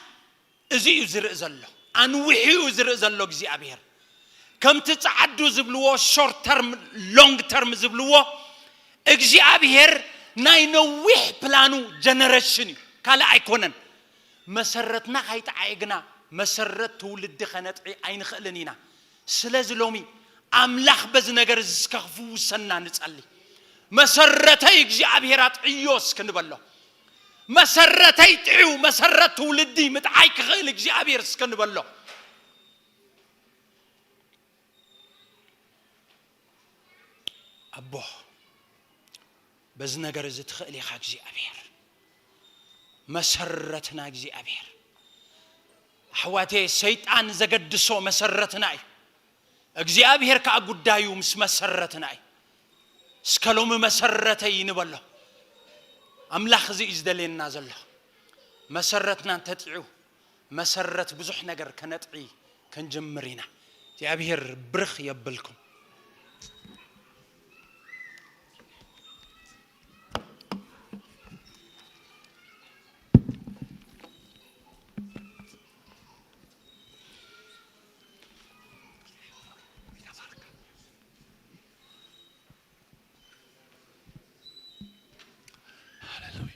እዚ እዩ ዝርኢ ዘሎ፣ ኣንዊሑ እዩ ዝርኢ ዘሎ እግዚኣብሔር። ከምቲ ጸዓዱ ዝብልዎ፣ ሾርት ተርም፣ ሎንግ ተርም ዝብልዎ፣ እግዚኣብሔር ናይ ነዊሕ ፕላኑ ጀነሬሽን እዩ፣ ካልእ ኣይኮነን። መሰረትና ካይጠዓየ ግና መሰረት ትውልዲ ከነጥዒ ኣይንኽእልን ኢና። ስለዚ ሎሚ ኣምላኽ በዚ ነገር እዚ እስከ ክፍውሰና ንጸሊ። መሰረተይ እግዚኣብሔር ኣጥዕዮ እስከ ንበሎ። መሰረተይ ጥዕዩ፣ መሰረት ትውልዲ ምጥዓይ ክኽእል እግዚኣብሔር እስከ ንበሎ። ኣቦ፣ በዚ ነገር እዚ ትኽእል ኢኻ እግዚኣብሔር። መሰረትና እግዚኣብሔር። ኣሕዋቴ፣ ሰይጣን ዘገድሶ መሰረትና እዩ። እግዚኣብሔር ከኣ ጉዳዩ ምስ መሰረትና እዩ። እስከ ሎሚ መሰረተይ ንበሎ። ኣምላኽ እዚ እዩ ዝደልየና ዘሎ። መሰረትና እንተጥዕዩ፣ መሰረት ብዙሕ ነገር ከነጥዒ ክንጅምር ኢና። እግዚኣብሔር ብርኽ የብልኩም። ሃሌሉያ።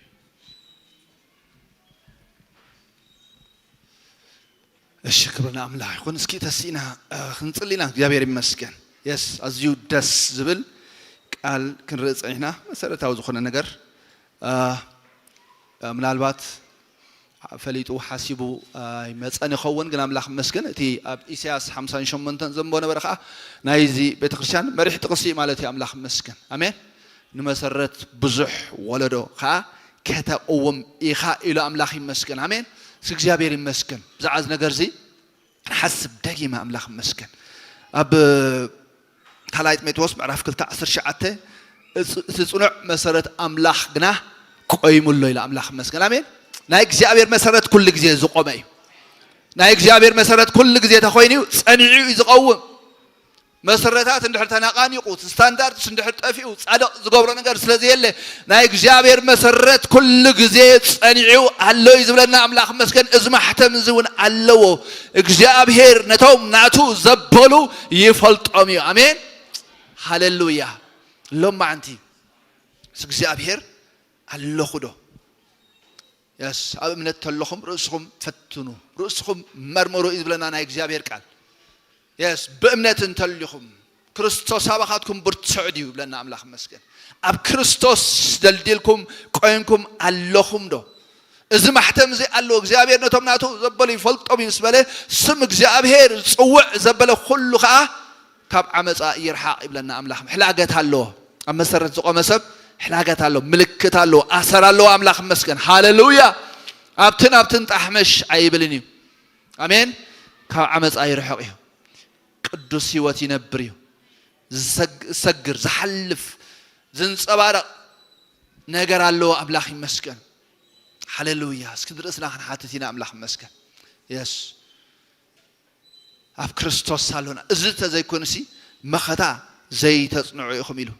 እሺ፣ ክብሪ ንኣምላኽ ይኹን። እስኪ ተሲእና፣ እ፣ ክንጽሊ ኢና። እግዚኣብሔር ይመስገን። የስ፣ ኣዝዩ ደስ ዝብል ቃል ክንርኢ ጸኒሕና። መሰረታዊ ዝኾነ ነገር፣ እ፣ እ፣ ምናልባት ፈሊጡ ሓሲቡ ኣይመጸን ይኸውን፣ ግን ኣምላኽ ይመስገን። እቲ ኣብ ኢሳያስ ሓምሳን ሸሞንተን ዘንቦ ነበረ ኸኣ ናይዚ ቤተክርስትያን መሪሕ ጥቕሲ ማለት እዩ። ኣምላኽ ይመስገን። ኣሜን። ንመሰረት ብዙሕ ወለዶ ኸኣ ከተቕውም ኢኻ ኢሉ ኣምላኽ ይመስገን። ኣሜን። እስኪ እግዚኣብሔር ይመስገን። ብዛዕባ እዚ ነገር እዚ ክንሓስብ ደጊመ ኣምላኽ ይመስገን። ኣብ ካልኣይ ጢሞቴዎስ ምዕራፍ ክልተ ዓሰርተ ትሽዓተ፣ "እቲ ጽኑዕ መሰረት ኣምላኽ ግና ቆይሙ ኣሎ" ኢሉ ኣምላኽ ይመስገን። ኣሜን። ናይ እግዚኣብሔር መሰረት ኩሉ ግዜ ዝቆመ እዩ። ናይ እግዚኣብሔር መሰረት ኩሉ ግዜ ተኾይኑ እዩ፣ ጸኒዑ እዩ ዝቐውም። መሰረታት እንድሕር ተነቓኒቑ፣ እቲ ስታንዳርድስ እንድሕር ጠፊኡ፣ ጻድቕ ዝገብሮ ነገር ስለ ዘየለ፣ ናይ እግዚኣብሔር መሰረት ኩሉ ግዜ ጸኒዑ ኣሎ እዩ ዝብለና ኣምላኽ መስገን። እዚ ማሕተም እዚ እውን ኣለዎ። እግዚኣብሔር ነቶም ናቱ ዘበሉ ይፈልጦም እዩ። ኣሜን። ሃሌሉያ። ሎም መዓንቲ ምስ እግዚኣብሔር ኣለኹ ዶ? የስ፣ ኣብ እምነት ተለኹም ርእስኹም ፈትኑ፣ ርእስኹም መርምሩ እዩ ዝብለና ናይ እግዚኣብሔር ቃል። የስ፣ ብእምነት እንተሊኹም ክርስቶስ ኣባኻትኩም ብርቱዕ ድዩ ይብለና ኣምላኽ መስገን። ኣብ ክርስቶስ ደልዲልኩም ቆይምኩም ኣለኹም ዶ? እዚ ማሕተም እዚ ኣለዎ። እግዚኣብሔር ነቶም ናቱ ዘበሉ ይፈልጦም እዩ ምስ በለ፣ ስም እግዚኣብሔር ዝጽውዕ ዘበለ ኩሉ ኸኣ ካብ ዓመጻ ይርሓቕ ይብለና ኣምላኽ። ሕላገት ኣለዎ። ኣብ መሰረት ዝቆመ ሰብ ሕላገት ኣለዎ፣ ምልክት ኣለዎ፣ ኣሰር ኣለዎ። ኣምላኽ ይመስገን። ሃሌሉያ። ኣብትን ኣብትን ጣሕመሽ ኣይብልን እዩ። ኣሜን። ካብ ዓመጻ ይርሕቕ እዩ። ቅዱስ ህይወት ይነብር እዩ። ዝሰግ-፣ ዝሰግር፣ ዝሓልፍ፣ ዝንጸባረቕ ነገር ኣለዎ። ኣምላኽ ይመስገን። ሃሌሉያ። እስኪ ንርእስና ክንሓትት ኢና። ኣምላኽ ይመስገን። የስ። ኣብ ክርስቶስ ኣሎና። እዚ ተዘይኮይኑሲ መኸታ ዘይተጽንዑ ኢኹም ኢሉ።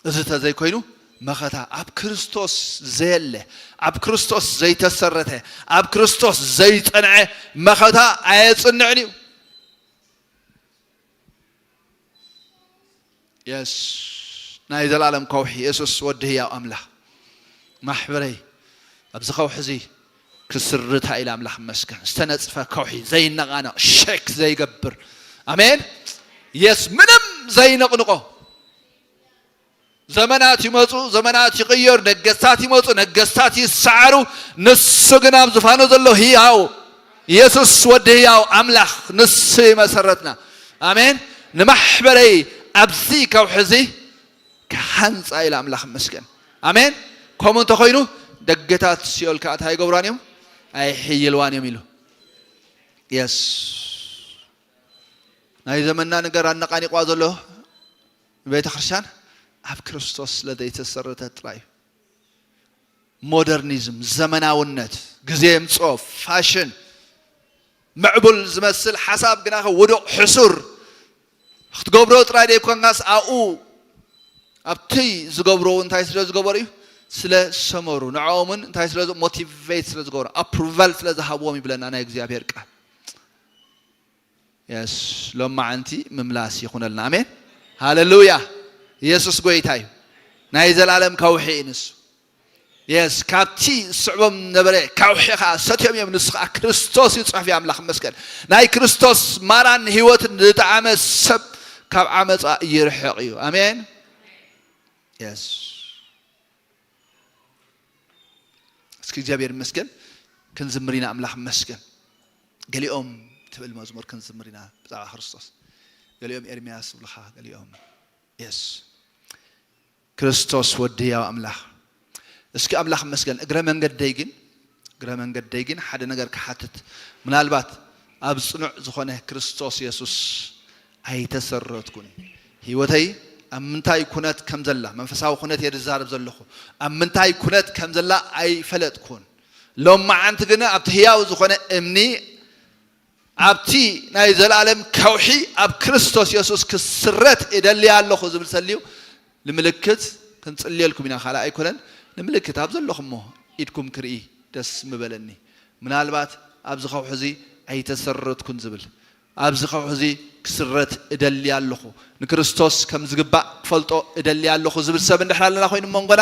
እዚ ተዘይኮይኑ መኸታ ኣብ ክርስቶስ ዘየለ፣ ኣብ ክርስቶስ ዘይተሰረተ፣ ኣብ ክርስቶስ ዘይጸንዐ መኸታ ኣየጽንዕን እዩ። የስ፣ ናይ ዘላለም ከውሒ የሱስ ወዲ ህያው ኣምላኽ። ማሕበረይ፣ ኣብዚ ከውሒ እዚ ክስርታ ኢለ ኣምላኽ መስገን። ዝተነጽፈ ከውሒ ዘይነቓነቕ፣ ሸክ ዘይገብር። ኣሜን። የስ፣ ምንም ዘይነቕንቆ። ዘመናት ይመጹ፣ ዘመናት ይቕየሩ፣ ነገስታት ይመጹ፣ ነገስታት ይሰዓሩ። ንሱ ግን ኣብ ዝፋኑ ዘሎ ህያው የሱስ ወዲ ህያው ኣምላኽ ንሱ ይመሰረትና። ኣሜን። ንማሕበረይ ኣብዚ ከውሒ እዚ ክሃንጻ ኢለ ኣምላኽ መስገን። ኣሜን። ከምኡ እንተኾይኑ ደገታት ሲኦል ከኣ እንታይ ይገብሯን እዮም? ኣይሕይልዋን እዮም ኢሉ። የስ። ናይ ዘመንና ነገር ኣነቓኒቋ ዘሎ ቤተ ክርስቲያን ኣብ ክርስቶስ ስለ ዘይተሰረተ ጥራይ እዩ። ሞደርኒዝም፣ ዘመናውነት፣ ግዜ የምጽኦ፣ ፋሽን፣ ምዕቡል ዝመስል ሓሳብ ግናኸ ውዱቕ፣ ሕሱር፣ ክትገብሮ ጥራይ ዘይኮንካስ ኣብኡ፣ ኣብቲ ዝገብሮ እውን እንታይ ስለ ዝገበሩ እዩ? ስለ ሰመሩ። ንዕኦም እውን እንታይ ስለ ዝ-፣ ሞቲቬት ስለ ዝገብሩ፣ ኣፕሩቫል ስለ ዝሃብዎም ይብለና ናይ እግዚኣብሔር ቃል። የስ፣ ሎማዓንቲ ምምላስ ይኹነልና። ኣሜን፣ ሃለሉያ። ኢየሱስ ጎይታ እዩ። ናይ ዘላለም ከውሒ እዩ ንሱ። የስ፣ ካብቲ ዝስዕቦም ነበረ ከውሒ ኸዓ ሰትዮም እዮም። ንሱ ኸዓ ክርስቶስ እዩ። ጽሑፍ ኣምላኽ ይመስገን። ናይ ክርስቶስ ማራን ህይወትን ዝጠዓመ ሰብ ካብ ዓመፃ ይርሕቕ እዩ። ኣሜን። የስ፣ እስኪ እግዚኣብሔር ይመስገን። ክንዝምር ኢና። ኣምላኽ ይመስገን። ገሊኦም ትብል መዝሙር ክንዝምር ኢና ብዛዕባ ክርስቶስ። ገሊኦም ኤርምያስ ዝብልኻ፣ ገሊኦም የስ፣ ክርስቶስ ወዲ ህያው ኣምላኽ። እስኪ ኣምላኽ ይመስገን። እግረ መንገደይ ግን፣ እግረ መንገደይ ግን ሓደ ነገር ክሓትት። ምናልባት ኣብ ጽኑዕ ዝኾነ ክርስቶስ የሱስ ኣይተሰረትኩን። ህይወተይ ኣብ ምንታይ ኩነት ከም ዘላ፣ መንፈሳዊ ኩነት እየ ዝዛረብ ዘለኹ፣ ኣብ ምንታይ ኩነት ከም ዘላ ኣይፈለጥኩን። ሎማዓንቲ ግን ኣብቲ ህያው ዝኾነ እምኒ፣ ኣብቲ ናይ ዘለኣለም ከውሒ ኣብ ክርስቶስ የሱስ ክስረት እደሊ ኣለኹ ዝብል ሰልዩ ንምልክት ክንጽልየልኩም ኢና። ካልእ ኣይኮነን፣ ንምልክት ኣብ ዘለኹሞ ኢድኩም ክርኢ ደስ ምበለኒ። ምናልባት ኣብዚ ከውሒ እዚ ኣይተሰረትኩን ዝብል፣ ኣብዚ ከውሒ እዚ ክስረት እደሊ ኣለኹ፣ ንክርስቶስ ከም ዝግባእ ክፈልጦ እደሊ ኣለኹ ዝብል ሰብ እንድሕር ኣለና ኮይኑ መንጎና፣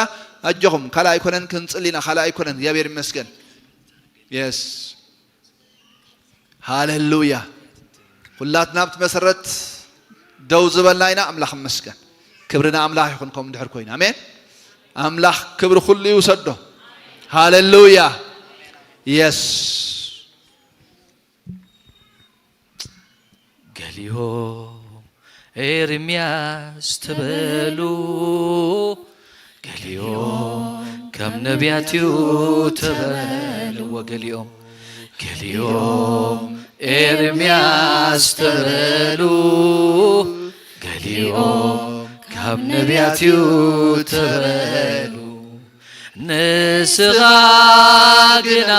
ኣጆኹም፣ ካልእ ኣይኮነን፣ ክንጽሊ ኢና። ካልእ ኣይኮነን፣ እግዚኣብሔር ይመስገን። የስ፣ ሃሌሉያ። ኩላትና ኣብቲ መሰረት ደው ዝበልና ኢና። ኣምላኽ ይመስገን። ክብሪ ንኣምላኽ ይኹን። ከምኡ እንድሕር ኮይኑ፣ ኣሜን። ኣምላኽ ክብሪ ኩሉ ይውሰዶ። ሃሌሉያ። የስ። ገሊኦም ኤርምያስ ተበሉ፣ ገሊኦም ከም ነቢያት እዩ ተበሉ። ወገሊኦም፣ ገሊኦም ኤርምያስ ተበሉ፣ ገሊኦም ካብ ነቢያት እዩ ተበሉ። ንስኻ ግና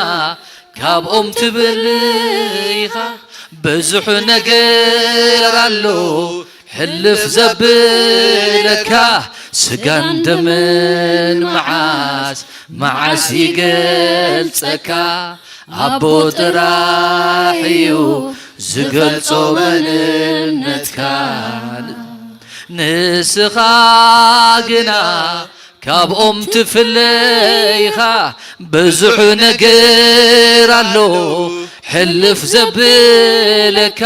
ካብኦም ትብል ኢኻ፣ ብዙሕ ነገር ኣሎ ሕልፍ ዘብለካ፣ ስጋን ደምን መዓስ መዓስ ይገልጸካ፣ ኣቦ ጥራሕ እዩ ዝገልጾ መንነትካ። ንስኻ ግና ካብኦም ትፍለ ኢኻ፣ ብዙሕ ነገር ኣሎ ሕልፍ ዘብለካ፣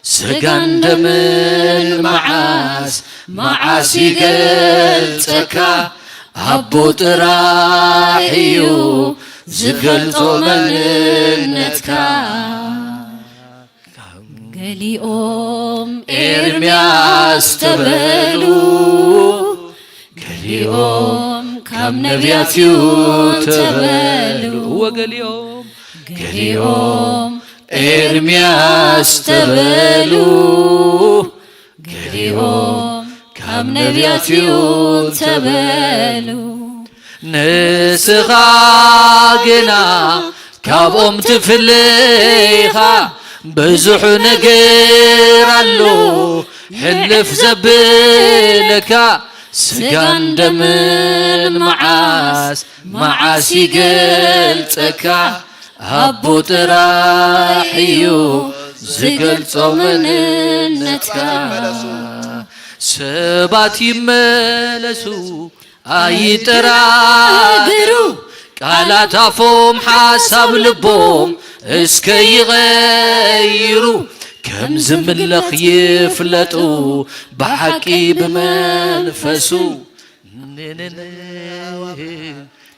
ስጋን ደምን መዓስ መዓስ ይገልጸካ፣ ኣቦ ጥራሕ እዩ ዝገልጾ መንነትካ። ገሊኦም ኤርምያስ ተበሉ፣ ገሊኦም ካብ ነቢያት እዩ ተበሉ። ወገሊኦም፣ ገሊኦም ኤርምያስ ተበሉ፣ ገሊኦም ካብ ነቢያት እዩ ተበሉ። ንስኻ ግና ካብኦም ትፍለ ኢኻ፣ ብዙሕ ነገር ኣሎ ሕልፍ ዘብለካ፣ ስጋን ደምን መዓስ መዓስ ይገልጸካ፣ ኣቦ ጥራሕ እዩ ዝገልጾ መንነትካ። ሰባት ይመለሱ ኣይጠራጠሩ፣ ቃላት ኣፎም ሓሳብ ልቦም እስከ ይቐይሩ፣ ከም ዝምለኽ ይፍለጡ ብሓቂ ብመንፈሱ።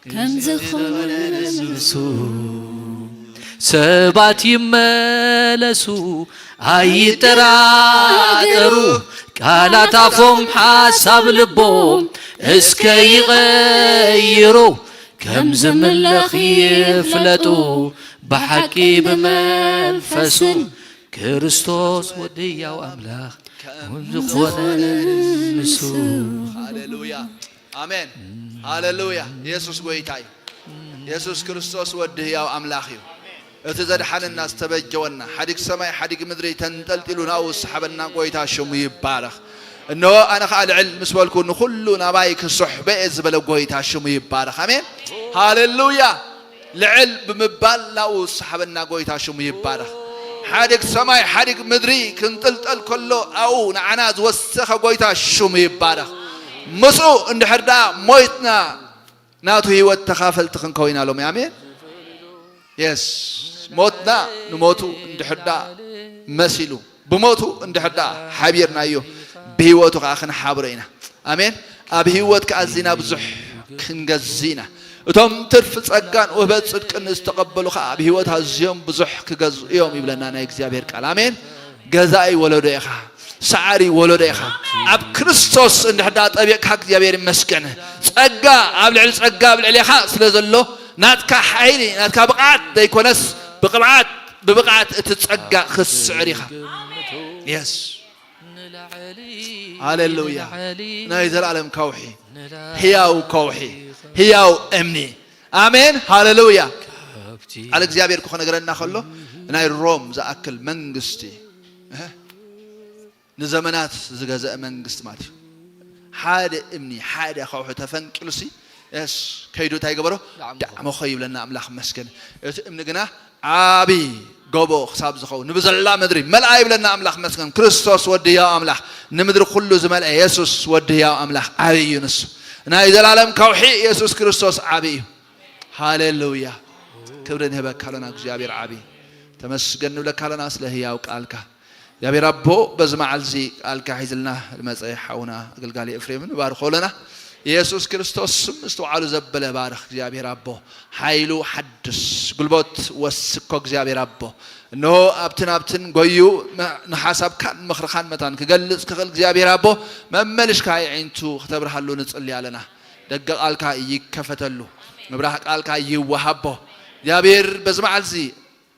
ከም ዝኾነ ንሱ። ሰባት ይመለሱ ኣይጠራጠሩ፣ ቃላት ኣፎም ሓሳብ ልቦም እስከ ይቐይሩ፣ ከም ዝምለኽ ይፍለጡ ብሓቂ ብመንፈሱ። ክርስቶስ ወዲ ሕያው ኣምላኽ ከም ዝኾነ ንሱ። ሃሌሉያ። ኣሜን። ሃሌሉያ። የሱስ ጎይታ እዩ። የሱስ ክርስቶስ ወዲ ህያው ኣምላኽ እዩ። እቲ ዘድሓነና ዝተበጀወና፣ ሓዲግ ሰማይ ሓዲግ ምድሪ ተንጠልጢሉ ናብኡ ዝሰሓበና ጎይታ ሽሙ ይባረኽ። እንሆ ኣነ ኸኣ ልዕል ምስ በልኩ ንኹሉ ናባይ ክስሕቦ እየ ዝበለ ጎይታ ሽሙ ይባረኽ። ኣሜን። ሃሌሉያ። ልዕል ብምባል ናብኡ ዝሰሓበና ጎይታ ሽሙ ይባረኽ። ሓዲግ ሰማይ ሓዲግ ምድሪ ክንጥልጠል ከሎ ኣብኡ ንዓና ዝወሰኸ ጎይታ ሽሙ ይባረኽ። ምስኡ እንድሕር ደኣ ሞይትና ናቱ ህይወት ተኻፈልቲ ክንከውን ኢና ሎሚ። ኣሜን። የስ ሞትና ንሞቱ እንድሕር ደኣ መሲሉ ብሞቱ እንድሕር ደኣ ሓቢርናዮ ብህይወቱ ከዓ ክንሓብሮ ኢና። ኣሜን። ኣብ ህይወት ከዓ ኣዚና ብዙሕ ክንገዝእ ኢና። እቶም ትርፊ ጸጋን ውህበት ጽድቅን ዝተቐበሉ ከዓ ኣብ ህይወት ኣዝዮም ብዙሕ ክገዝኡ እዮም ይብለና ናይ እግዚኣብሔር ቃል። ኣሜን። ገዛኢ ወለዶ ኢኻ። ሰዓሪ ወለዶ ኢኻ። ኣብ ክርስቶስ እንድሕር ደኣ ጠቢቕካ እግዚኣብሔር ይመስገን። ጸጋ ኣብ ልዕሊ ጸጋ ኣብ ልዕሌኻ ስለ ዘሎ ናትካ ሓይሊ ናትካ ብቕዓት ዘይኮነስ ብቕብዓት ብብቕዓት እቲ ጸጋ ክትስዕር ኢኻ። የስ ሃሌሉያ። ናይ ዘላለም ከውሒ፣ ህያው ከውሒ፣ ህያው እምኒ። ኣሜን ሃሌሉያ። ቃል እግዚኣብሔር ክነግረና ከሎ ናይ ሮም ዝኣክል መንግስቲ፣ እህ፣ ንዘመናት ዝገዘአ መንግስቲ ማለት እዩ። ሓደ እምኒ ሓደ ከውሒ ተፈንቂሉሲ፣ የስ ከይዱ እንታይ ገበሮ? ዳዕሞ። ዳዕሞ ኾይ ይብለና ኣምላኽ መስገን። እቲ እምኒ ግና ዓቢ ጎቦ ክሳብ ዝኸውን ንብዘላ ምድሪ መልኣ ይብለና ኣምላኽ መስገን። ክርስቶስ ወዲ ህያው ኣምላኽ ንምድሪ ኩሉ ዝመልአ የሱስ ወዲ ህያው ኣምላኽ ዓቢ እዩ። ንሱ ናይ ዘላለም ከውሒ የሱስ ክርስቶስ ዓቢ እዩ። ሃሌሉያ። ክብሪ ንህበካ ኣለና እግዚኣብሔር ዓቢ። ተመስገን ንብለካ ኣለና ስለ ህያው ቃልካ። እግዚኣብሔር ኣቦ በዚ መዓልዚ ቃልካ ሒዝልና ዝመፀ ሓውና ኣገልጋሊ ኤፍሬምን ባርኾ ኣለና። ኢየሱስ ክርስቶስ ስም ምስትውዓሉ ዘበለ ባርኽ እግዚኣብሔር ኣቦ። ሓይሉ ሓድስ፣ ጉልበት ወስኮ እግዚኣብሔር ኣቦ። እነሆ ኣብትን ኣብትን ጎዩ መ-፣ ንሓሳብካን ምኽርኻን መታን ክገልጽ ክኽእል እግዚኣብሔር ኣቦ መመልሽካ የዒንቱ ክተብርሃሉ ንጽሊ ኣለና። ደገ ቃልካ ይከፈተሉ፣ ምብራህ ቃልካ ይወሃቦ። እግዚኣብሔር በዚ መዓልዚ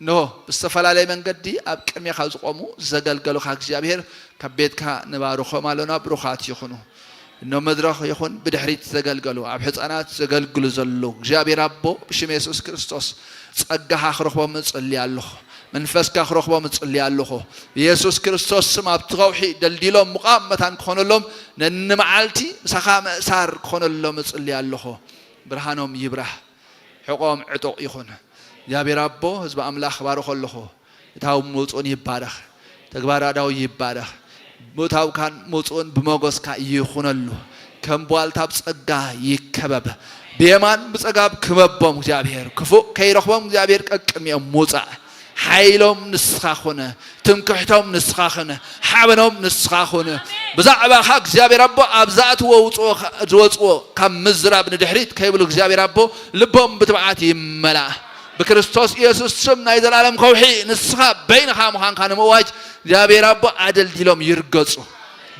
እንሆ ብዝተፈላለየ መንገዲ ኣብ ቅድሜኻ ዝቆሙ ዘገልገሉኻ እግዚኣብሔር ካብ ቤትካ ንባርኾም ኣለና። ብሩኻት ይኹኑ። እኖ መድረኽ ይኹን ብድሕሪት ዘገልገሉ ኣብ ሕፃናት ዘገልግሉ ዘለዉ እግዚኣብሔር ኣቦ ብሽም የሱስ ክርስቶስ ጸጋኻ ክረኽቦም እጽሊ ኣለኹ። መንፈስካ ክረኽቦም እጽሊ ኣለኹ። ኢየሱስ ክርስቶስ ስም ኣብቲ ከውሒ ደልዲሎም ምቓም መታን ክኾነሎም ነንመዓልቲ ምሳኻ ምእሳር ክኾነሎም እጽሊ ኣለኹ። ብርሃኖም ይብራህ። ሕቖም ዕጡቕ ይኹን። እግዚኣብሔር ኣቦ ህዝቢ ኣምላኽ ባርኾ ኣለኹ። እታው ምውፅኡን ይባረኽ። ተግባር ኣዳው ይባረኽ። ምእታውካን ምውፅኡን ብሞገስካ ይኹነሉ። ከም ቧልታ ብጸጋ ይከበብ። ብየማን ብጸጋም ክበቦም እግዚኣብሔር ክፉእ ከይረኽቦም እግዚኣብሔር ቀቅድሚኦም ምውፃእ። ሓይሎም ንስኻ ኹን። ትምክሕቶም ንስኻ ኹን። ሓበኖም ንስኻ ኹን። ብዛዕባኻ እግዚኣብሔር ኣቦ ኣብ ዝኣትዎ ውፅዎ ዝወፅዎ ካብ ምዝራብ ንድሕሪት ከይብሉ እግዚኣብሔር ኣቦ ልቦም ብትብዓት ይመላእ። ብክርስቶስ ኢየሱስ ስም ናይ ዘላለም ከውሒ ንስኻ በይንኻ ምዃንካ ንምእዋጅ እግዚኣብሔር ኣቦ ኣደልዲሎም ይርገፁ።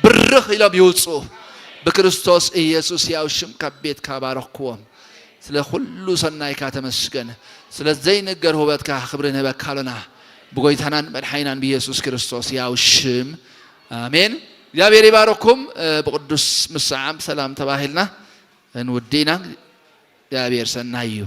ብርኽ ኢሎም ይውፅኡ። ብክርስቶስ ኢየሱስ ያው ሽም ካብ ቤትካ ባረኽክዎም። ስለ ኩሉ ሰናይካ ተመስገን። ስለ ዘይንገር ውበትካ ክብሪ ንህበካ ኣሎና። ብጎይታናን መድሓኒናን ብኢየሱስ ክርስቶስ ያው ሽም ኣሜን። እግዚኣብሔር ይባረኩም። እ፣ ብቅዱስ ምሰዓም ሰላም ተባሂልና እንውድእና። እግዚኣብሔር ሰናይ እዩ።